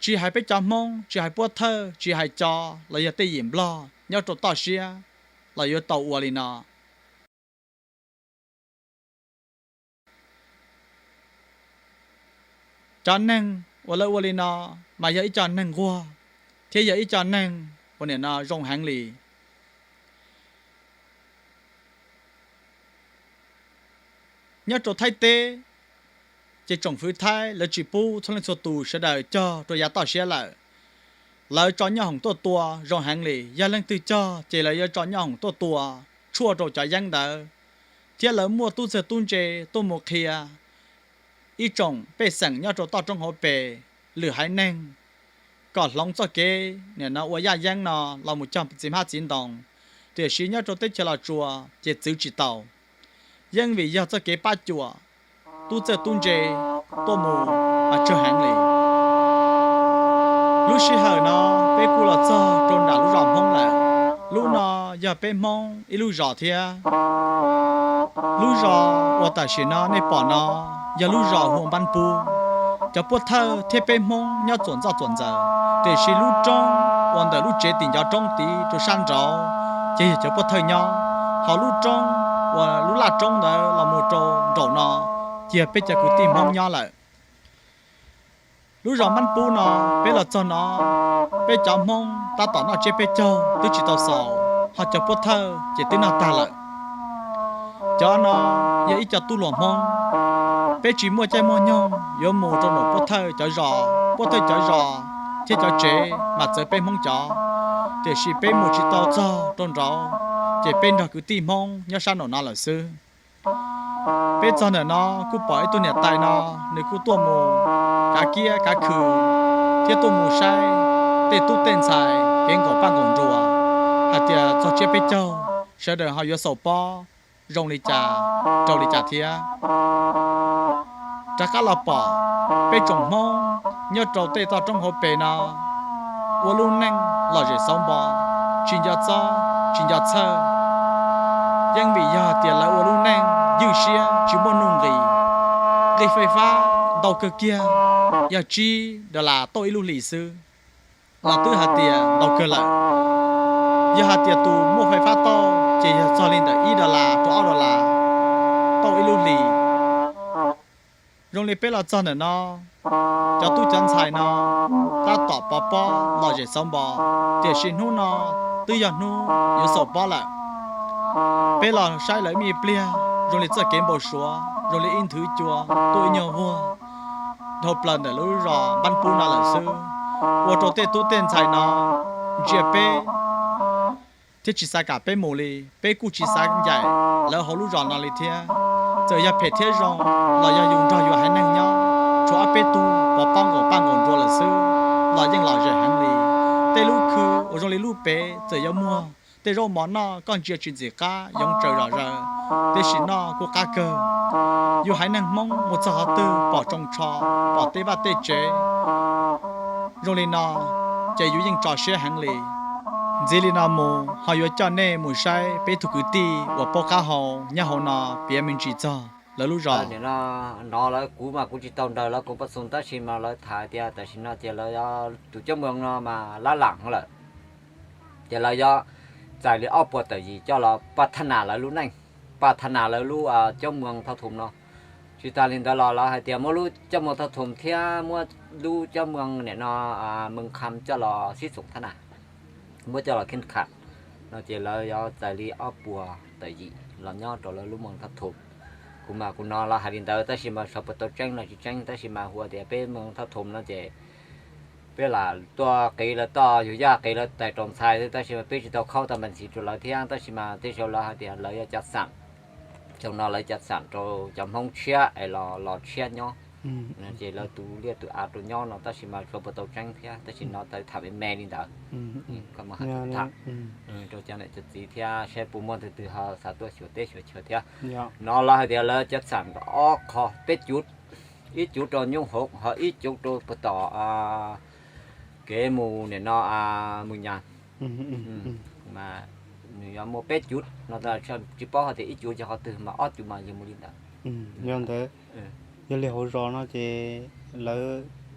Tsis hais peb cov Hmoob, tsis hais Puab Thawj, tsis hais Co los yog tej yim Nplog nyob rau toj siab los yuav tau ua li no. Cov neeg uas lawv ua li no mas yog ib co neeg nquag thiab yog ib co neeg uas nim no zoo heev li. Nyob rau Thaib teb, ces tsoom fwv Thaib lawv tsis pub txhua leej txhua tus sawv daws cog rau yav toj siab lawm. Lawv tso nyoj hoom tuaj tua zoo heev li, yog leej twg cog ces lawv yuav tso nyoj hoom tuaj tua tshuaj rau cov yeeb ntawd, thiab lawv muaj tub txawg tub ntse tuaj mus qhia ib tsoom pej xeem nyob rau toj roob hauv pes, lwm haiv neeg, kom hloov txoj kev nim no ua yaj yeeb no los mus cog txiv hmab txiv ntoo. Tiam sis nyob rau teb chaws Los Tsuas ces txwv tsis tau, yeej vim yog txoj kev pab cuam tub txawj tub ntse tuaj mus mas tsawg heev li. Lub sij hawm no peb kuj los txog rau nram lub zos Hmoob lawm. Lub no yog peb Hmoob ib lub zos thiab. Lub zos uas tam sim no nej pom no yog lub zos Hua Npab Pub. Cov Puab Thawj thiab peb Hmoob nyob txuas ntxoj txuas ntxaws, tiam sis lub roob uas ntawm lub tsev tim ncov roob tid rau sab nraud ces yog cov Puab Thawj nyob, ho lub roob uas lub laj roob ntawd los mus rau nraum no ces yog peb cov kwv tij Hmoob nyob lawm. Lub zos Npab Pub no, peb los txog no, peb cov Hmoob tab tom noj tsiab peb caug twb tsis tau xaus, ho cov Puab Thawj ces twb noj tag lawm. Cov no yog ib co tub hluas Hmoob, peb tsis muaj caij muaj nyoog yuav mus rau nraum Puab Thawj cov zos. Puab Thawj cov zos thiab cov tsev mas txawv peb Hmoob cov, tiam sis peb mus tsis tau txog rau nraud, ces peb nrog kwv tij Hmoob nyob sab nraum no lawm xwb. Peb txog ntawm no kuj pom ib tug niam tais no, nws kuj tuaj mus kav kiab kav khw thiab tuaj mus saib tej tub tej ntxhais kev nkaum paj nkaum nruas, hais tias txog tsiab peb caug sawv daws ho yuav xaus pob zoo li cas rau li cas thiab. Rov qab los pom peb tsoom Hmoob nyob rau tej toj roob hauv pes no ua lub neej lom zem xauv npo, tsis nco txob tsis nco txhawj. Yeej vim yog tias lawv ua lub neej ywj siab tsis muaj nuj nqis, nqi fais fab ntau kawg kiag yog tsib dollar tauj ib lub hlis xwb. los twb hais tias ntau kawg lawm. Yog hais tias tus muaj fais fab tauj ces yog txog li ntawm ib dollar rau ob dollar tauj ib lub hlis. Zoo li peb los txog ntawm no, cov tub cov ntxhais no tab tom pov pob lom zem xauv npo, tiam sis hnub no twb yog hnub yuav xaus pob lawm. Peb los saib lawv me pliag zoo li txoj kev npau suav, zoo li ib nthwv cua tuaj ib nyuag vuag dhau plaws ntawm lub zos Npab Pub no lawm xwb, ua rau tej tub tej ntxhais no ntsia peb thiab tsis xav kam peb mus li. Peb kuj tsis xav ncaim lawv hauv lub zos no li thiab. Txawm yog phem thiab zoo los yog yus nrog yus haiv neeg nyob, tshuav ob peb tug pov pob nkaus paj nkaus nruas lawm xwb los yeej lom zem heev li. Tej lub khw uas zoo li lub pem txawm yuav muag tej zaub mov noj koj ntsia tsis ntxim qab yoov tsaws zom zaws, tiam sis noj kuj qab kawg. Yus haiv neeg Hmoob mus txog qhov twg pom tsoo tsho, pom tej vaj tej tsev zoo li no ces yus yeej tso siab heev li. Ntxiv li no mus ho yuav coj nej mus saib peb tug kwv tij uas paub qab hau nyob hauv no piav me ntsis txog lawv lub zos. Nov lawv kuv mas kuv tsis tau nrog lawv koom paj xoo tab sis mas lawv tham tias tam sim no ces lawv tus coj moos no mas lab lam lawm, ces lawv yuav txais li ob puas tawm yim coj los paj thab nas lawv lub neej, paj thab nas lawv lub coj moos thauj thum no. Tsis tas li ntawd los lawv hais tias muab lub coj moos thauj thum thiab muab lub coj moos nim no moos kham coj los sib xoom thab nas, muab coj los kheej kham no ces lawv yuav txais li ob puas tawm yim los nyob rau lawv lub moos thauj thum. Kuv mas kuv nov lawv hais li ntawd tab sis mas xyov puas tau tseeb los tsis tseeb tab sis mas hu tias peb moos thauj thum no ces peb lam tuaj qiv lawv toj yug yaj qiv lawv tais rau ntxhais xwb tab sis mas peb tsis tau khaub tau npe ntxiv rau lawv thiab tab sis mas tej zaum lawv hais tias lawv yuav cov xam, xyoo no lawv cov xam rau cov Hmoob tshiab es los los tshiab nyob, ces lawv tus liaj tus av rau nyob no tab sis mas xyov puas tau tseeb thiab tab sis no tawv tham me me li ntawd. Koj mus hais tham rau cov niam cov txiv thiab saib puas muaj tus twg ho xav tuaj xyuas teb xyuas chaw thiab. No lawv hais tias lawv cov xam ob qho peb cuv, ib cuv rau Nyoob Hoov ho ib cuv rau puag tom kev mus nim no mus nyas, mas nws yuav muaj peb cuv no, tsis paub hais tias ib cuv yog qhov twg mas ob cuv mas yog mus li ntawd. Yog ntawd, yog li hauv zos no ces lawv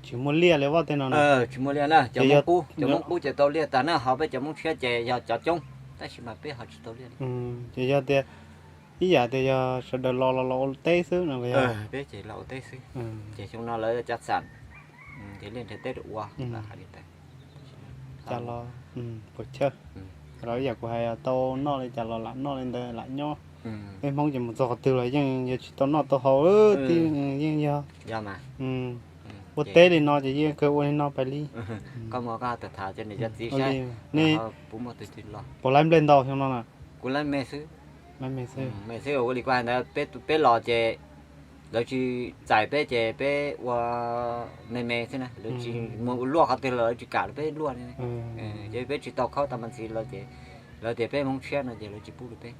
tsis muaj liaj li vaj tej no na. Tsis muaj liaj na, cov Hmoob qub, cov Hmoob qub ces tau liaj tag na, ho peb cov Hmoob tshiab ces yog cov coob tab sis mas peb ho tsis tau liaj. Ces yog tias ib yam tias yog sawv daws los los los ua teb xwb no. Peb ces los ua teb xwb, ces xyoo no lawv cov xam ces liaj nrhiav teb rau ua, lawv hais li ntawd. Cas los puas chawj, los ib yam kuv hais tau noj li cas los lam noj li ntawd lam nyob. Peb Hmoob ces mus txog qhov twg los yeej yog tsis tau noj tau haus, yeej yog ua teb li no ces yeej kawg ua li no pais li. Koj mus koj tham cov niam cov txiv saib, nej puas laib nplej ntau xyoo no na? Kuv laib me xwb. Me xwb ua li kuv hais ntawd, peb los ces lawv tsis txais peb ces peb ua me me xwb na, lawv tsis mus luaj qhov twg los lawv tsis kam peb luaj li. Ces peb tsis tau khaub tau npe ntxiv lawv ces lawv tias peb Hmoob tshiab no ces lawv tsis pub rau peb.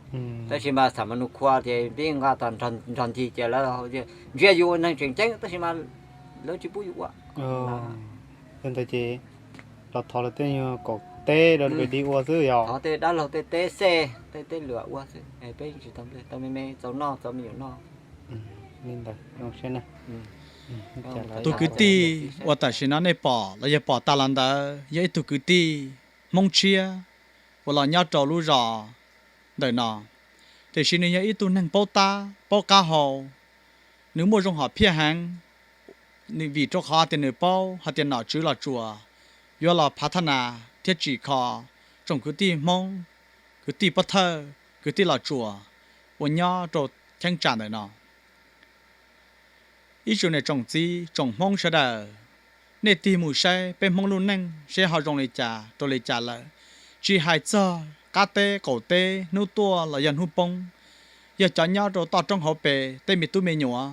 Tab sis mas xam mas nus khua ces peb nqa tau nrog ncig ces lawv ntsia yus ua neeg tseem ceeb tab sis mas lawv tsis pub yus ua. Yog ntawd ces los thov lawv tej nyuag kaum teb rau pem di ua xwb yog. Thov tej dab laug tej teb xej tej teb luam ua xwb, peb tsis tau nplej, tau me me txaus noj txaus me nyuam noj. Li ntawd zoo siab na. Tus kwv tij uas tam sim no nej pom los yog pom tas los ntawd yog ib tug kwv tij Hmoob tshiab uas los nyob rau lub zos ntawm no, tiam sis nws yog ib tug neeg paub tab paub qab hau, nws muaj zoo hom phiaj heev, vim rau qhov tias nws paub hais tias nom tswv Los Tsuas yuav los phav thab nas thiab tsim kho tsoom kwv tij Hmoob, kwv tij Pob Thawj, kwv tij Los Tsuas uas nyob rau cheeb tsam ntawm no. Ib tsoom niam tsoom txiv tsoom Hmoob sawv daws, nej tig mus saib peb Hmoob lub neej seb ho zoo li cas rau li cas lawm. Tsis hais txog qab teb qaum teb hnub tuaj los yog hnub poob, yog cov nyob rau toj roob hauv pes tej me tub me nyuam,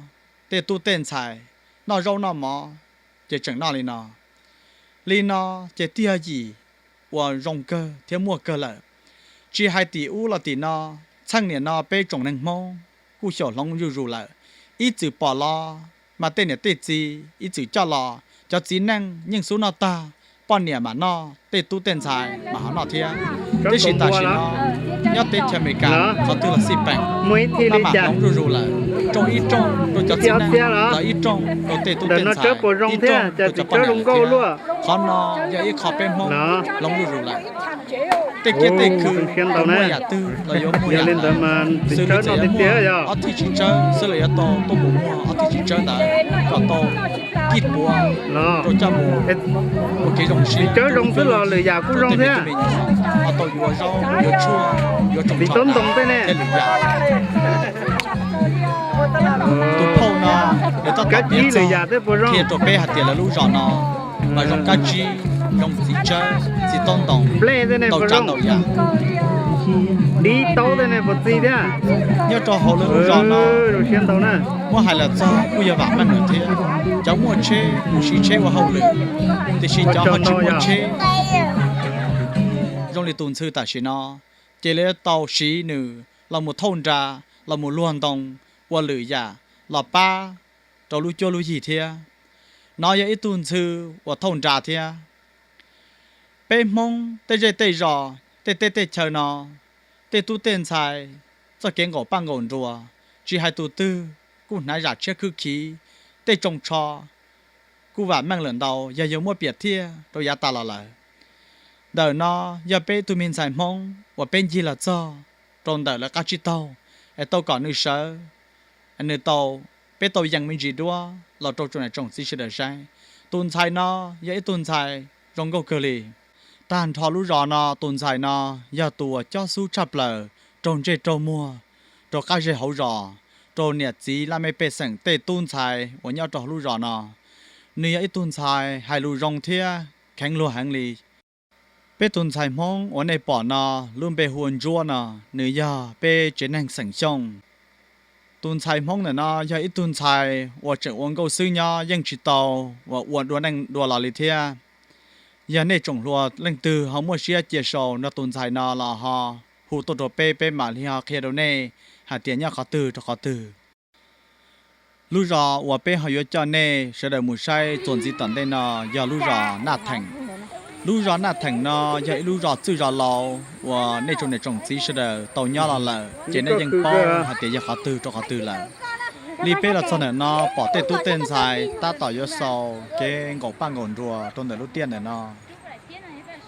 tej tub tej ntxhais noj zaub noj mov ces tseem noj li no. Li no ces twb yog yim uas zoo kawg thiab muaj kawg lawm. Tsis hais tim ub los tim no, txheej niam no peb tsoom neeg Hmoob kuj xyaum hloov zuj zus lawm. Ib txwm pom los mas tej niam tej txiv ib txwm coj los, cov txiv neej yeej xub noj tag, poj niam mam noj, tej tub tej ntxhais mam ho noj thiab. Tiam sis tam sim no nyob teb chaws Amelikas qhov twg los xij peem, maj mam hloov zuj zus lawm. rooj ib rooj rau cov txiv neej, los ib rooj rau tej tub tej ntxhais, ib rooj rau cov poj niam lawm thiab. Qhov no yog ib qho peb Hmoob hloov zuj zus lawm. Tej kiab tej khw yuav muaj yam twg los yuav muaj yam ntawd, xws li txawm yuav muaj ob thij tsib tsawb xwb los yuav tau tuaj mus muag ob thij tsib tsawb ntawd kom tau kib puav rau coj mus ua kev zoo siab rau tus me nyuam, ho tau yuav zaub yuav tshuaj yuav tsoom tsho thiab lwm yam. Tus phauj no nws tab tom piav txog qhia rau peb hais tias lawv lub zos no mas zoo kab tsib, zoo txiv tsawb, txiv taub ntoos, ntau tsav ntau yam. Nyob rau hauv lawv lub zos no muab hais los txog kuj yog vam meej lawm thiab. Cov muaj tsheb kuj siv tsheb ua hauj lwm, tiam sis cov ho tsis muaj tsheb zoo li tus ntxhw tam sim no, ces lawv yuav tau siv nws los mus thauj nra, los mus luag ntoo, ua lwm yam los pab rau lub cuab lub yig thiab. No yog ib tug ntxhw uas thauj nra thiab. Peb Hmoob tej zej tej zos, tej teb tej chaw no, tej tub tej ntxhais txoj kev nqaum paj nqaum nruas, tsis hais tus twg kuj hnav zam tshiab khwb khiv, tej tsoom tsho kuj vam meej lawm ntau yog yuav muab piam thiaj rau yav tas los lawm. Ntawm no yog peb tug me ntxhais Hmoob uas peb ncig los txog rau ntawm lawv qab tsib taug, es tau kom nws sawv, nws tau, peb tau yees me ntsis duab los rau tsoom niam tsoom txiv sawv daws saib. Tus ntxhais no yog ib tug ntxhais zoo nkauj kawg li. Tag nrho lub zos no tus ntxhais no yog tus uas cob xub tshaj plaws raug ntsej raug muag, rau qab zej hauv zos, rau niam txiv laj mej pej xeem tej tub ntxhais uas nyob rau hauv lub zos no. Nws yog ib tug ntxhais hais lus zoo thiab kheev luag heev li. Peb tus ntxhais Hmoob uas nej pom no lub npe hu ua Ntsuab no, nws yog peb tsev neeg xeem Xyooj. Tus ntxhais Hmoob ntawm no yog ib tug ntxhais uas tseem ua nkauj xwb nyob yeej tsis tau uas ua dua neej dua los li thiab. Yog nej tsoom hluas leej twg ho muaj siab cia sau nrog tus ntxhais no los ho hu tuaj rau peb, peb mam li ho qhia rau nej hais tias nyob qhov twg rau qhov twg. Lub zos uas peb ho yuav coj nej sawv daws mus saib txuas ntxiv tom ntej no yog lub zos Naj Theem. Lub zos Naj Theem no yog ib lub zos txwj zos laus uas nej tsoom niam tsoom txiv sawv daws tau nyob los lawm ces nej yeej paub hais tias yog qhov twg rau qhov twg lawm. Li peb los txog ntawm no pom tej tub tej ntxhais tab tom yuav xaus kev nqaum paj nqaum nruas rau ntawm lub tiaj ntawm no.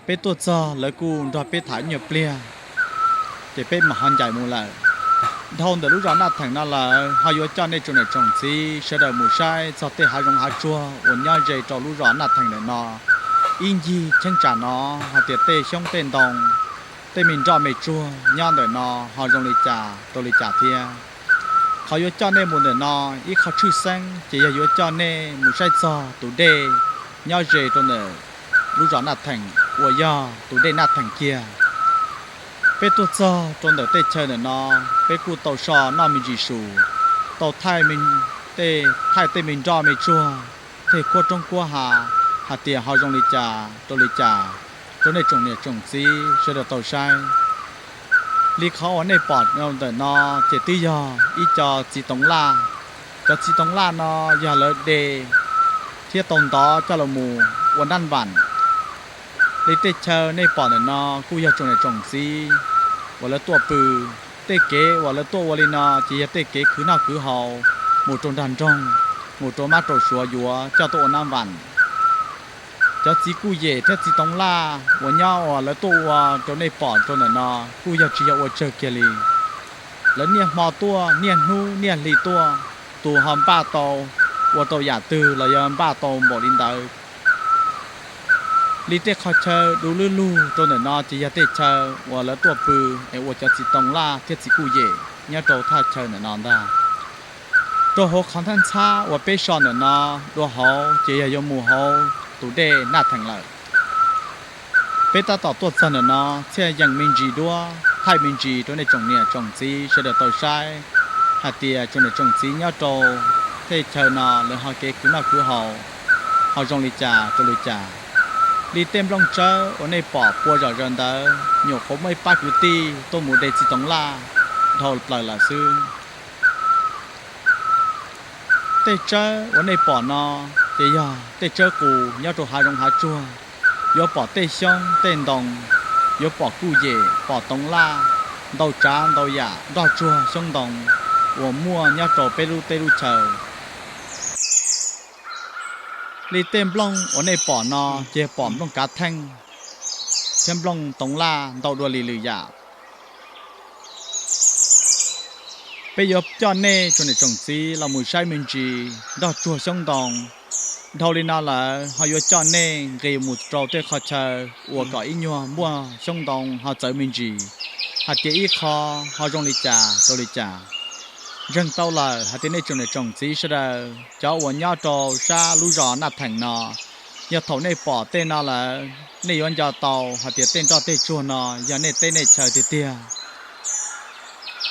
Peb tuaj txog lawv kuj nrog peb tham ib nyuag pliag, ces peb mam ho ncaim mus lawm. Dhau ntawm lub zos Naj Theem no lawm ho yuav coj nej tsoom niam tsoom txiv sawv daws mus saib txog tej hav zoov hav tsuag uas nyob ze rau lub zos Naj Theem ntawm no. Ib ncig cheeb tsam no hais tias tej xyoob tej ntoo, tej me nroj me tsuag nyob ntawm no ho zoo li cas rau li cas thiab. Qhov yuav coj nej mus ntawm no ib qho tshwj xeeb ces yog yuav coj nej mus saib txog tus dej nyob ze rau ntawm lub zos Naj Theem uas yog tus dej Naj Theem kiag. Peb tuaj txog rau ntawm tej chaw ntawm no, peb kuj tau so noj me ntsis su, tau thaij tej me nroj me tsuag, tej kuab roob kuab hav hais tias ho zoo li cas rau li cas rau nej tsoom niam tsoom txiv sawv daws tau saib. Li qhov uas nej pom ntawm no ces twb yog ib co txiv toov laj. Cov txiv toov laj no yog lawv de thiab tau ntov coj los mus ua nab vam. Li tej chaw nej pom ntawm no kuj yog tsoom niam tsoom txiv uas lawv tuaj pw. Tej kev uas lawv tuaj ua li no ces yog tej kev khwv noj khwv haus mus rau nrag nroog, mus rau mab rau suav yuav coj tuaj ua nab vam. Cov txiv kuj yem thiab txiv toov laj uas nyob uas lawv tuaj ua rau nej pom rau ntawm no kuj yog tsis yog ua tsawg kiag li. Lawv niaj hmo tuaj, niaj hnub niaj hli tuaj, tus ho npaj tau ua tau yam twg los yog npaj tau npaum li ntawd. Li tej qhov chaw du lub lug rau ntawm no ces yog tej chaw uas lawv tuaj pw es ua cov txiv toov laj thiab txiv kuj yem nyob rau thaj chaw ntawm no ntag. Rau hauv qhov nthab ntxhab uas peb so ntawm no dua hauv ces yog yuav mus hauv tus dej Naj Theem lawm. Peb tab tom tuaj txog ntawm no thiaj yees me ntsis duab thaij me ntsis rau nej tsoom niam tsoom txiv sawv daws tau saib hais tias tsoom niam tsoom txiv nyob rau tej chaw no lawv ho kev khwv noj khwv haus ho zoo li cas rau li cas. Li tej nplooj tsawb uas nej pom pua zom zaws ntawd nyuam qhuav muaj ib pab kwv tij tuaj mus de txiv toov laj dhau plaws lawm xwb. Tej tsawb uas nej pom no ces yog tej tsawb qus nyob rau hav zoov hav tsuag. Yuav pom tej xyoob tej ntoo, yuav pom kuj yem, pom toov laj, ntau tsav ntau yam nroj tsuag xyoob ntoo. uas muaj nyob rau peb lub teb lub chaw. Li tej nplooj uas nej pom no ces pom nplooj kav theej thiab nplooj toov laj ntau dua li lwm yam. Peb yuav coj nej tsoom niam tsoom txiv los mus saib me ntsis nroj tsuag xyoob ntoo. Dhau li no lawm ho yuav coj nej nqis mus rau tej qhov chaw uas kom ib nyuag muaj xyoob ntoo ho txawv me ntsis, hais tias ib qho ho zoo li cas rau li cas. Ntseeg tau lawm hais tias nej tsoom niam tsoom txiv sawv daws cov uas nyob rau sab lub zos Naj Theem no, yog thaum nej pom tej no lawm nej yuav nco tau hais tias tej nroj tej tsuag no yog nej teb nej chaw tiag tiag.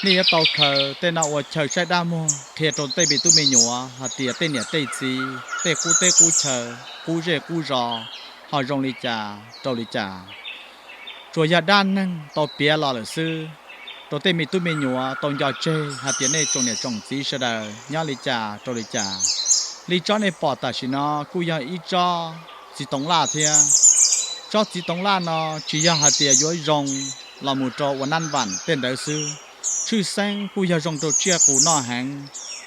Nej yuav tau khaws tej no ua chaw saib dab muag qhia rau tej me tub me nyuam hais tias tej niam tej txiv, tej qub teb qub chaw, qub zej qub zos ho zoo li cas rau li cas. Tsuas yog dab neeg tau piav los lawm xwb, rau tej me tub me nyuam tau nco tseg hais tias nej tsoom niam tsoom txiv sawv daws nyob li cas rau li cas. Li tsob nej pom tam sim no kuj yog ib tsob txiv toov laj thiab. Tsob txiv toov laj no tsis yog hais tias yuav zoo los mus rau ua nab vam tej ntawd xwb, tshwj xeeb kuj yog zoo rau tsiaj qus noj heev.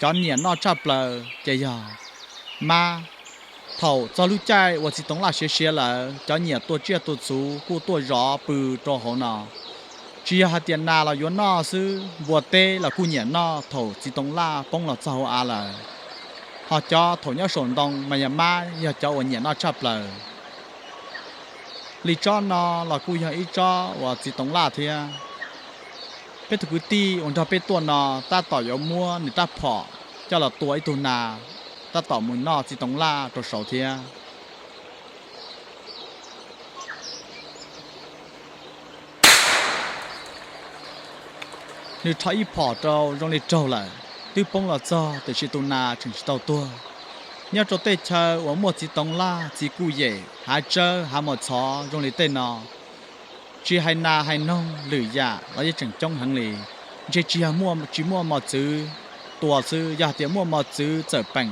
Cov nyiam noj tshaj plaws ces yog mab. Thaum txog lub caij uas txiv toov laj siav siav lawm, cov nyiam tua tsiaj tua txhu kuj tuaj zov pw rau hauv no. Tsis yog hais tias nas los yuav noj xwb, npua teb los kuj nyiam noj thaum txiv toov laj poob los txog hauv av lawm. Ho cov thaum nyob saum ntoo mas yog mab yog cov uas nyiam noj tshaj plaws. Li tsob no los kuj yog ib tsob uas txiv toov laj thiab. Peb tus kwv tij uas nrog peb tuaj no tab tom yuav muab nws rab phom coj los tua ib tug nas, tab tom mus noj txiv toov laj rau saud thiab. Nws rho ib phom rau zoo li raug lawm, twb poob los txog tiam sis tus nas tseem tsis tau tuag. Nyob rau tej chaw uas muaj txiv toov laj, txiv kuj yem, hav tsawb, hav mos txhov zoo li tej no, tsis hais nas hais noog lwm yam los yeej tseem coob heev li. Ntshe tsis yog tsis muaj mos txwv tua xwb, yog hais tias muaj mos txwv txawm peem,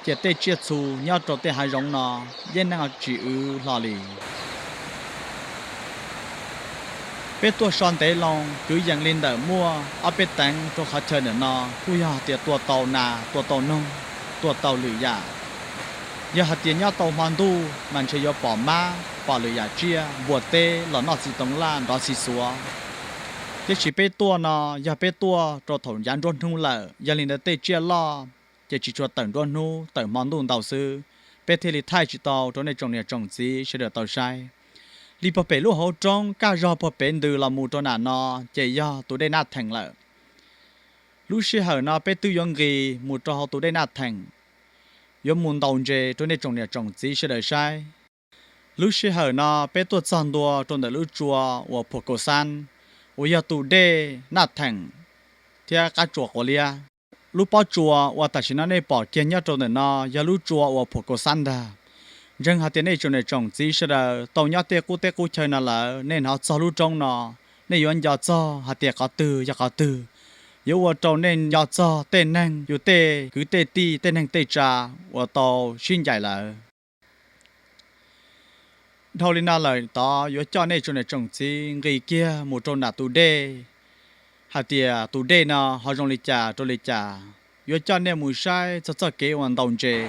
ces tej tsiaj txhu nyob rau tej hav zoov no yeej neeg tsis wv hlo li. Peb tuaj so ntev loo kwv yees li ntawm muaj ob peb teev rau qhov chaw ntawm no kuj yog hais tias tua tau nas, tua tau noog, tua tau lwm yam. Yog hais tias nyob tau hmo ntuj mas ntshe yuav pom mab, pom lwm yam tsiaj npua teb los noj txiv toov laj nrov xi xuav. Tiam sis peb tuaj no yog peb tuaj rau thaum yav nruab hnub lawm, yog li ntawd tej tsiaj loj ces tsis tshua tawm nruab hnub, tawm hmo ntuj ntau xwb. Peb thiaj li thaij tsis tau rau nej tsoom niam tsoom txiv sawv daws tau saib. Li puag pem lub hauv roob kaj zog puag pem ntws los mus rau nram no ces yog tus dej Naj Theem lawm. Lub sij hawm no peb twb yuav nqis mus rau hauv tus dej Naj Theem, yuav mus ntaus ntses rau nej tsoom niam tsoom txiv sawv daws saib. Lub sij hawm no peb tuaj txog ntua rau ntawm lub tsua uas Phuam Kaus Xab, uas yog tus dej Naj Theem thiab qab tsua Quav Liab. Lub pob tsuas uas tam sim no nej pom kiag nyob rau ntawm no yog lub tsua uas Phuam Kaus Xab ntag. Ntseeg hais tias nej tsoom niam tsoom txiv sawv daws tau nyob tej qub teb qub chaw no lawm, nej hnov txog lub roob no, nej yuav nco txog hais tias qhov twg yog qhov twg. Yuav ua rau nej nco txog tej neeg yus tej kwv tej tij, tej neeg tej tsa uas tau sib ncaim lawm. Dhau li no lawm tod yuav coj nej tsoom niam tsoom txiv nqis kiag mus rau nram tus dej, hais tias tus dej no ho zoo li cas rau li cas. Yuav coj nej mus saib txog txoj kev uas ntaus ntses.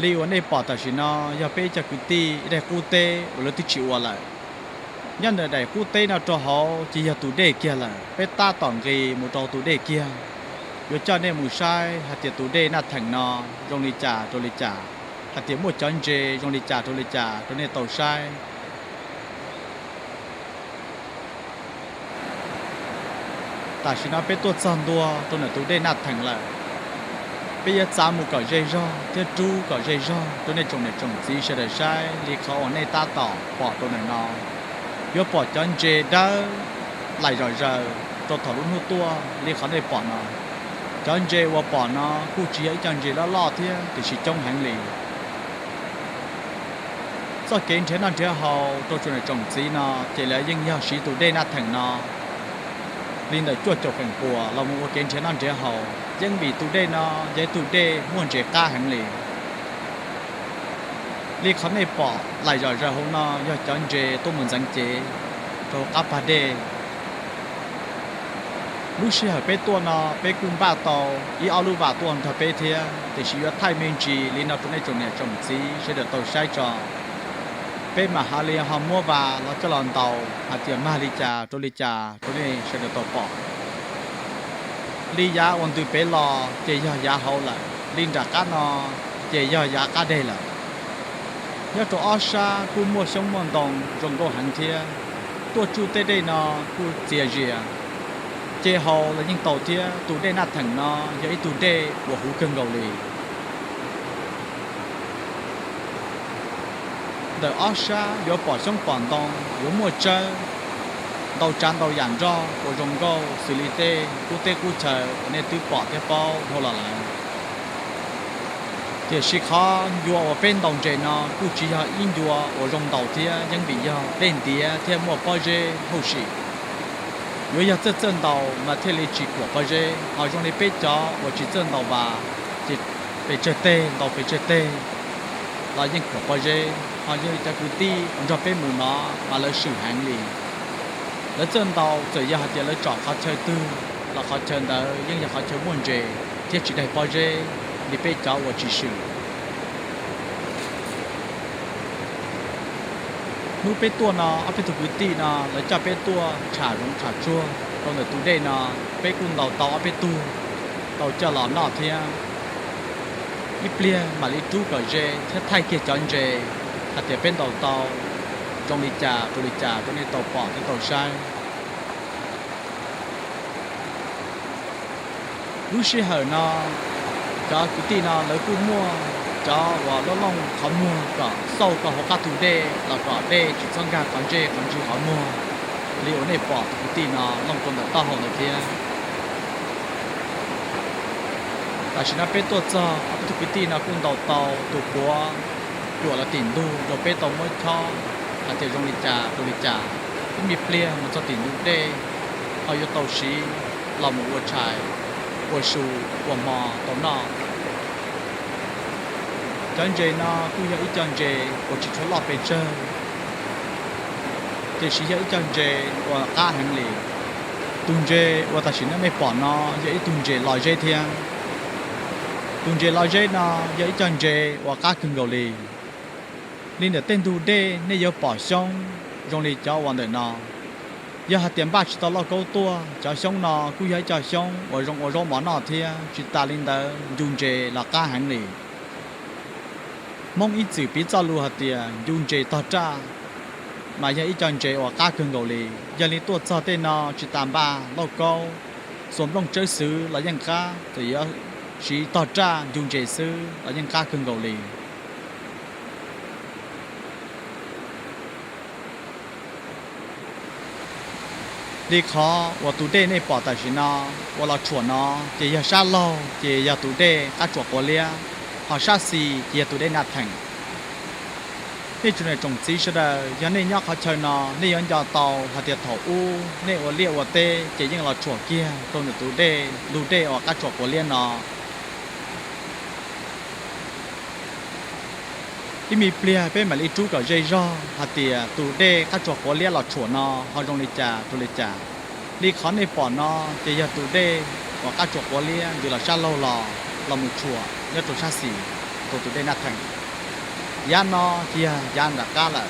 Li uas nej pom tam sim no yog peb ib co kwv tij ib daim qub teb uas lawv twb tsis ua lawm. Nyob ntawm daim qub teb no rau hauv ces yog tus dej kiag lawm, peb tab tom nqis mus rau tus dej kiag. Yuav coj nej mus saib hais tias tus dej Naj Theem no zoo li cas rau li cas, hais tias muaj cov ntses zoo li cas rau li cas rau nej tau saib. Tam sim no peb tuaj txog ntua rau ntawm tus dej Naj Theem lawm. Peb yuav txav mus kom ze zog thiab rub kom ze zog rau nej tsoom niam tsoom txiv sawv daws saib li qhov uas nej tab tom pom rau ntawm no. Yuav pom cov ntses dawb laim zom zaws rau thaum lub hnub tuaj li qhov nej pom no. Cov ntses uas pom no kuj tsis yog ib co ntses loj loj thiab tiam sis coob heev li. Txoj kev nrhiav noj nrhiav haus rau tsoom niam tsoom txiv no ces lawv yeej yog siv tus dej Naj Theem no li ntawm cuaj caum feem pua los mus ua kev nrhiav noj nrhiav haus, yeej vim tus dej no yog ib tug dej muaj ntses qab heev li. Li qhov nej pom laim zom zaws hauv no yog cov ntses tuaj mus ntxeev cev rau hauv qab pag dej. Lub sij hawm peb tuaj no peb kuj npaj tau ib ob lub vas tuaj nrog peb thiab, tiam sis yuav thaij me ntsis li no rau nej tsoom niam tsoom txiv sawv daws tau saib tso. Peb mam ha li ho muab vas los coj los ntaus hais tias mag li cas rau li cas rau nej sawv daws tau pom. Li yav uas ntws pem los ces yog yav hauv lawm, li nram qab no ces yog yav qab deg lawm. Nyob rau ob sab kuj muaj xyoob muaj ntoo zoo nkauj heev thiab. Tuaj tsuj tej dej no kuj txias zias. Ce hau los yeej tau thiab, tus dej Naj Theem no yog ib tug dej uas huv kawg nkaus li. Ntawm ob sab yuav pom xyoob pom ntoo, yuav muaj tsawb ntau tsav ntau yam nroj uas zoo nkauj xws li tej qub teb qub chaw uas nej twb pom thiab paub dhau los lawm. Tiam sis qhov ncua uas peb ntaus ntses no kuj tsis yog ib ncua uas zoo ntaus thiab, yeej vim yog dej ntiav thiab muaj pob zeb hauj sim. Yuav yog txawj txawj ntaus mas thiaj li tsis khuam pob zeb, ho zoo li peb cov uas tsis txawj ntaus vas ces pes tsawg teg ntaus pes tsawg teg los yeej khuam pob zeb. Ho yog li cov kwv tij uas nrog peb mus no mas lawv swm heev li. Lawv txawj ntaus, txawm yog hais tias lawv tsom qhov chaw twg los qhov chaw ntawd yeej yog qhov chaw muaj ntses thiab tsis daig pob zeb li peb cov uas tsis swm. Hnub peb tuaj no ob peb tug kwv tij no lawv coj peb tuaj tsham zoov tsham tsuag rau ntawm tus dej no, peb kuj ntaus tau ob peb tug tau coj los noj thiab. Ib pliag mam li rub kom ze thiab thaij kiag cov ntses hais tias peb ntaus tau zoo li cas rau li cas rau nej tau pom thiab tau saib. Lub sij hawm no cov kwv tij no lawv kuj muaj cov uas looj looj qhov muag kom xauj rau hauv qab tus dej los kom dej tsis txhob nkag qhov ntsej qhov ntswg qhov muag li uas nej pom tus kwv tij no looj rau ntawm taub hau ntawd thiab. Tam sim no peb tuaj txog, ob peb tug kwv tij no kuj ntaus tau tus quav cuam los tim ntug rau peb tau muab chob hais tias zoo li cas rau li cas, ib me pliag mus txog tim ntug dej ho yuav tau siv los mus ua tshais, ua su, ua hmo tau noj. Cov ntses no kuj yog ib co ntses uas tsis tshua loj pes tsawg, tiam sis yog ib co ntses uas qab heev li. Tus ntses uas tam sim no nej pom no yog ib tug ntses los zeb thiab. Tus ntses los zeb no yog ib co ntses uas qab kawg nkaus li. Li ntawm tej ntug dej nej yuav pom xyoob zoo li cov uas ntawm no. Yog hais tias npaj tsis tau lauj kaub tuaj, cov xyoob no kuj yog ib co xyoob uas zoo ua zaub mov noj thiab. Tsis tas li ntawd ncu ntses los qab heev li. Hmoob ib txwm piv txoj lus hais tias ncu ntses tog raj, mas yog ib co ntses uas qab kawg nkaus li. Yog li tuaj txog tej no tsis tas npaj lauj kaub, xuas nplooj tsawb xwb los yeej qab, txawm yuav siv tog raj ncu ntses xwb los yeej qab kawg nkaus li. Li qhov uas tus dej nej pom tam sim no uas los tshuam no ces yog sab laug ces yog tus dej qab tsuas quav liab, ho sab xis ces yog tus dej Naj Theem. Nej tsoom niam tsoom txiv sawv daws, yog nej nyob qhov chaw no nej yuav nco tau hais tias thaum ub nej ua liaj ua teb ces yeej los tshuam kiag rau ntawm tus dej, ntug dej uas qab tsuas quav liab no. Ib me pliag peb mam li rub kom ze zog hais tias tus dej qab tsuas quav liab los tshuam no ho zoo li cas rau li cas. Li qhov nej pom no ces yog tus dej uas qab tsuas quav liab ntws los sab laug los, los mus tshuam nyob rau sab xis rau tus dej Naj Theem. Yav no ces yog yav nram qab lawm.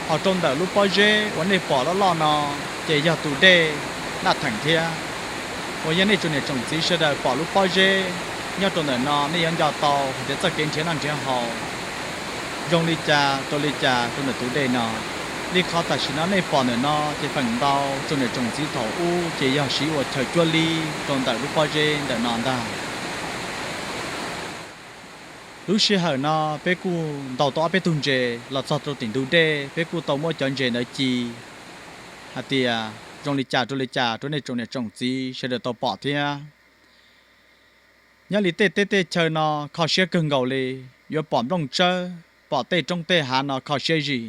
Ho rau ntawm lub pob zeb uas nej pom loj loj no ces yog tus dej Naj Theem thiab. Uas yog nej tsoom niam tsoom txiv sawv daws pom lub pob zeb nyob rau ntawm no nej yuav nco tau hais tias txoj kev nrhiav noj nrhiav haus zoo li cas rau li cas rau ntawm tus dej no. Li qhov tam sim no nej pom ntawm no ces feem ntau tsoom niam tsoom txiv thaum ub ces yog siv ua chaw cuab lib rau ntawm lub pob zeb ntawm no ntag. Lub sij hawm no peb kuj ntaus tau ob peb tug ntses los txog rau tim ntug dej, peb kuj tau muab cov ntses ntawd ci hais tias zoo li cas rau li cas rau nej tsoom niam tsoom txiv sawv daws tau pom thiab. Nyob li tej teb tej chaw no kho siab kawg nkaus li, yuav pom nplooj tsawb, pom tej roob tej hav no kho siab zim,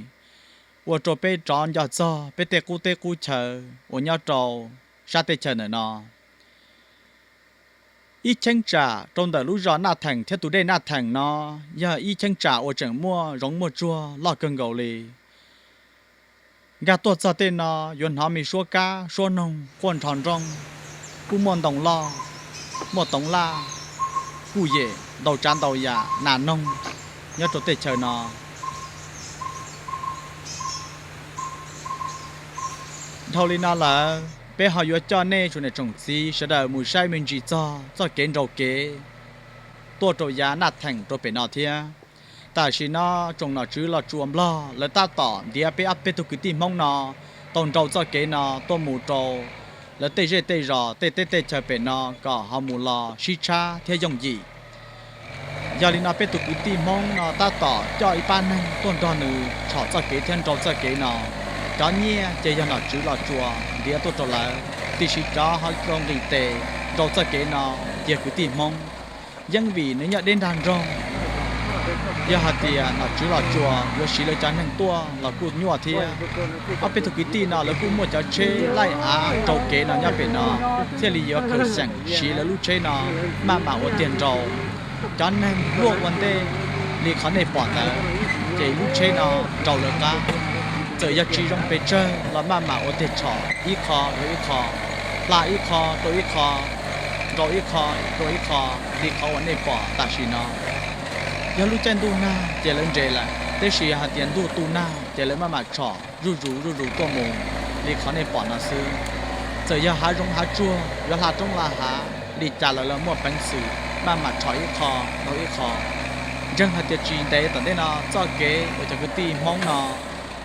ua rau peb rov nco txog peb tej qub teb qub chaw uas nyob rau sab teb chaws ntawm no. Ib cheeb tsam rau ntawm lub zos Naj Theem thiab tus dej Naj Theem no yog ib cheeb tsam uas tseem muaj zoov muaj tsuag loj kawg nkaus li. Nkag tuaj txog tej no yuav hnov me suab kab suab noog quaj nrho nrooj, kuj muaj ntoo loj, muaj toov laj, kuj yem ntau tsav ntau yam nas noog nyob rau tej chaw no. Dhau li no lawm peb ho yuav coj nej tsoom niam tsoom txiv sawv daws mus saib me ntsis txog txoj kev nrau kev tuaj rau yav Naj Theem rau pem no thiab. Tam sim no tsoom nom tswv Los Tsuas Nplog lawv tab tom ntiav peb ob peb tug kwv tij Hmoob no tau nrau txoj kev no tuaj mus rau lawv tej zej tej zos tej teb tej chaw pem no kom ho mus los sib tshab thiab yooj yim. Yog li no peb tus kwv tij Hmoob no tab tom coj ib pab neeg tuaj nrog nws tshom txoj kev thiab nrau txoj kev no. Cov nyiaj ces yog nom tswv Los Tsuas ntiav tuaj rau lawv, tiam sis cov ho tau nqis tes nrau txoj kev no yog kwv tij Hmoob. Yeej vim nws nyob deb nrag nroog, yog hais tias nom tswv Los Tsuas yuav siv lawv cov neeg tuaj los kuj nyuaj thiab. Ob peb tug kwv tij no lawv kuj muaj cov tsheb laij av rau kev no nyob pem no, thiaj li yuav khaws xyeem siv lawv lub tsheb no maj mam ua tiag nrau. Cov neeg luaj ua ntej li qhov nej pom ntawd, ces lub tsheb no nrau lawv qab. Txawm yog tsis zoo pes tsawg los maj mam ua tiag tshom ib qho rau ib qho, hla ib qho rau ib qho, nrau ib qho rau ib qho, li qhov uas nej pom tam sim no. Yog lub caij ntuj nag ces lawv nres lawm, tab sis yog hais tias ntuj tu nag ces lawv maj mam tshom zuj zus zuj zus tuaj mus li qhov nej pom no xwb. Txawm yog hav zoov hav tsuag yuav hla roob la hav li cas los lawv muaj peev xwm maj mam tshom ib qho rau ib qho. Ntseeg hais tias tsis ntev tom ntej no txoj kev uas cov kwv tij Hmoob no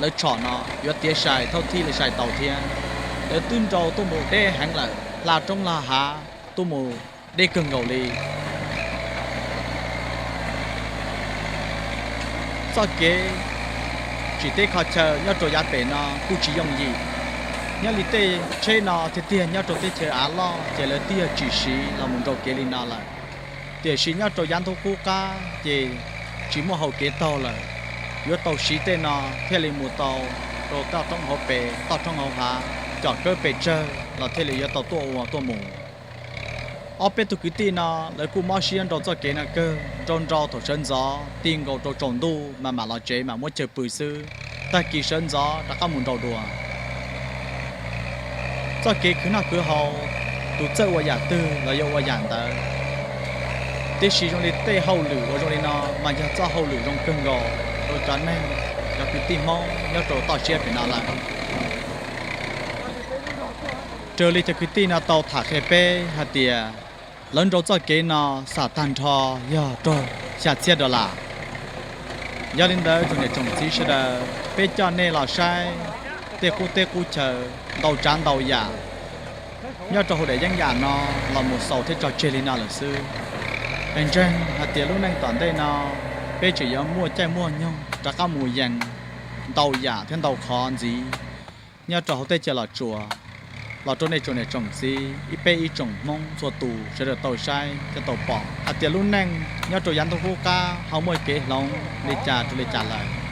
lawv tshom no yuav tiav sai thauj thij li sai tau thiab. Lawv twb nrau tuaj mus deb heev lawm, hla roob la hav tuaj mus deb kawg nkaus li. Txoj kev tsim teb kho chaw nyob rau yav pem no kuj tsis yooj yim. Nyob li tej tsheb no tiag tiag nyob rau teb chaws av loj ces lawv twb yog tsis siv los mus nrau kev li no lawm. Tiam sis nyob rau yav ntuj qub qab ces tsis muaj hau kev taug lawm, yuav tau siv tej no thiaj li mus tau rau toj roob hauv pes toj roob hauv hav, com kawb pes tsawg los thiaj li yuav tau tuaj ua tuaj mus. Ob peb tug kwv tij no lawv kuj mob siab nrau txoj kev no kawg, nrau nrau thaum sawv ntxov ti nkaus rau tsaus ntuj mas mam los tsev mam muab chaw pw xwb, tag kis sawv ntxov rov qab mus nrau dua. Txoj kev khwv noj khwv haus, tus txawj ua yam twg los yuav ua yam ntawd. Tiam sis zoo li tej hauj lwm uas zoo li no mas yog txoj hauj lwm zoo kawg nkaus rau cov neeg, cov kwv tij Hmoob nyob rau toj siab pem no lawm. Raws li cov kwv tij no tau tham qhia peb hais tias lawv nrau txoj kev no xam tag nrho yog raug xya txhiab dollar. Yog li ntawd tsoom niam tsoom txiv sawv daws, peb coj nej los saib tej qub teb qub chaw ntau tsav ntau yam nyob rau hauv daim yeeb yam no los mus xaus thiab tso tseg li no lawm xwb. Qhia ntseeg hais tias lub neej tom ntej no peb tseem yuav muaj caij muaj nyoog rov qab mus yees ntau yam thiab ntau qhov ntxiv nyob rau hauv teb chaws Los Tsuas los rau nej tsoom niam tsoom txiv ib peb ib tsoom Hmoob txhua tus sawv daws tau saib thiab tau pom hais tias lub neej nyob rau yav ntuj qub qab ho muaj kev hloov li cas rau li cas lawm.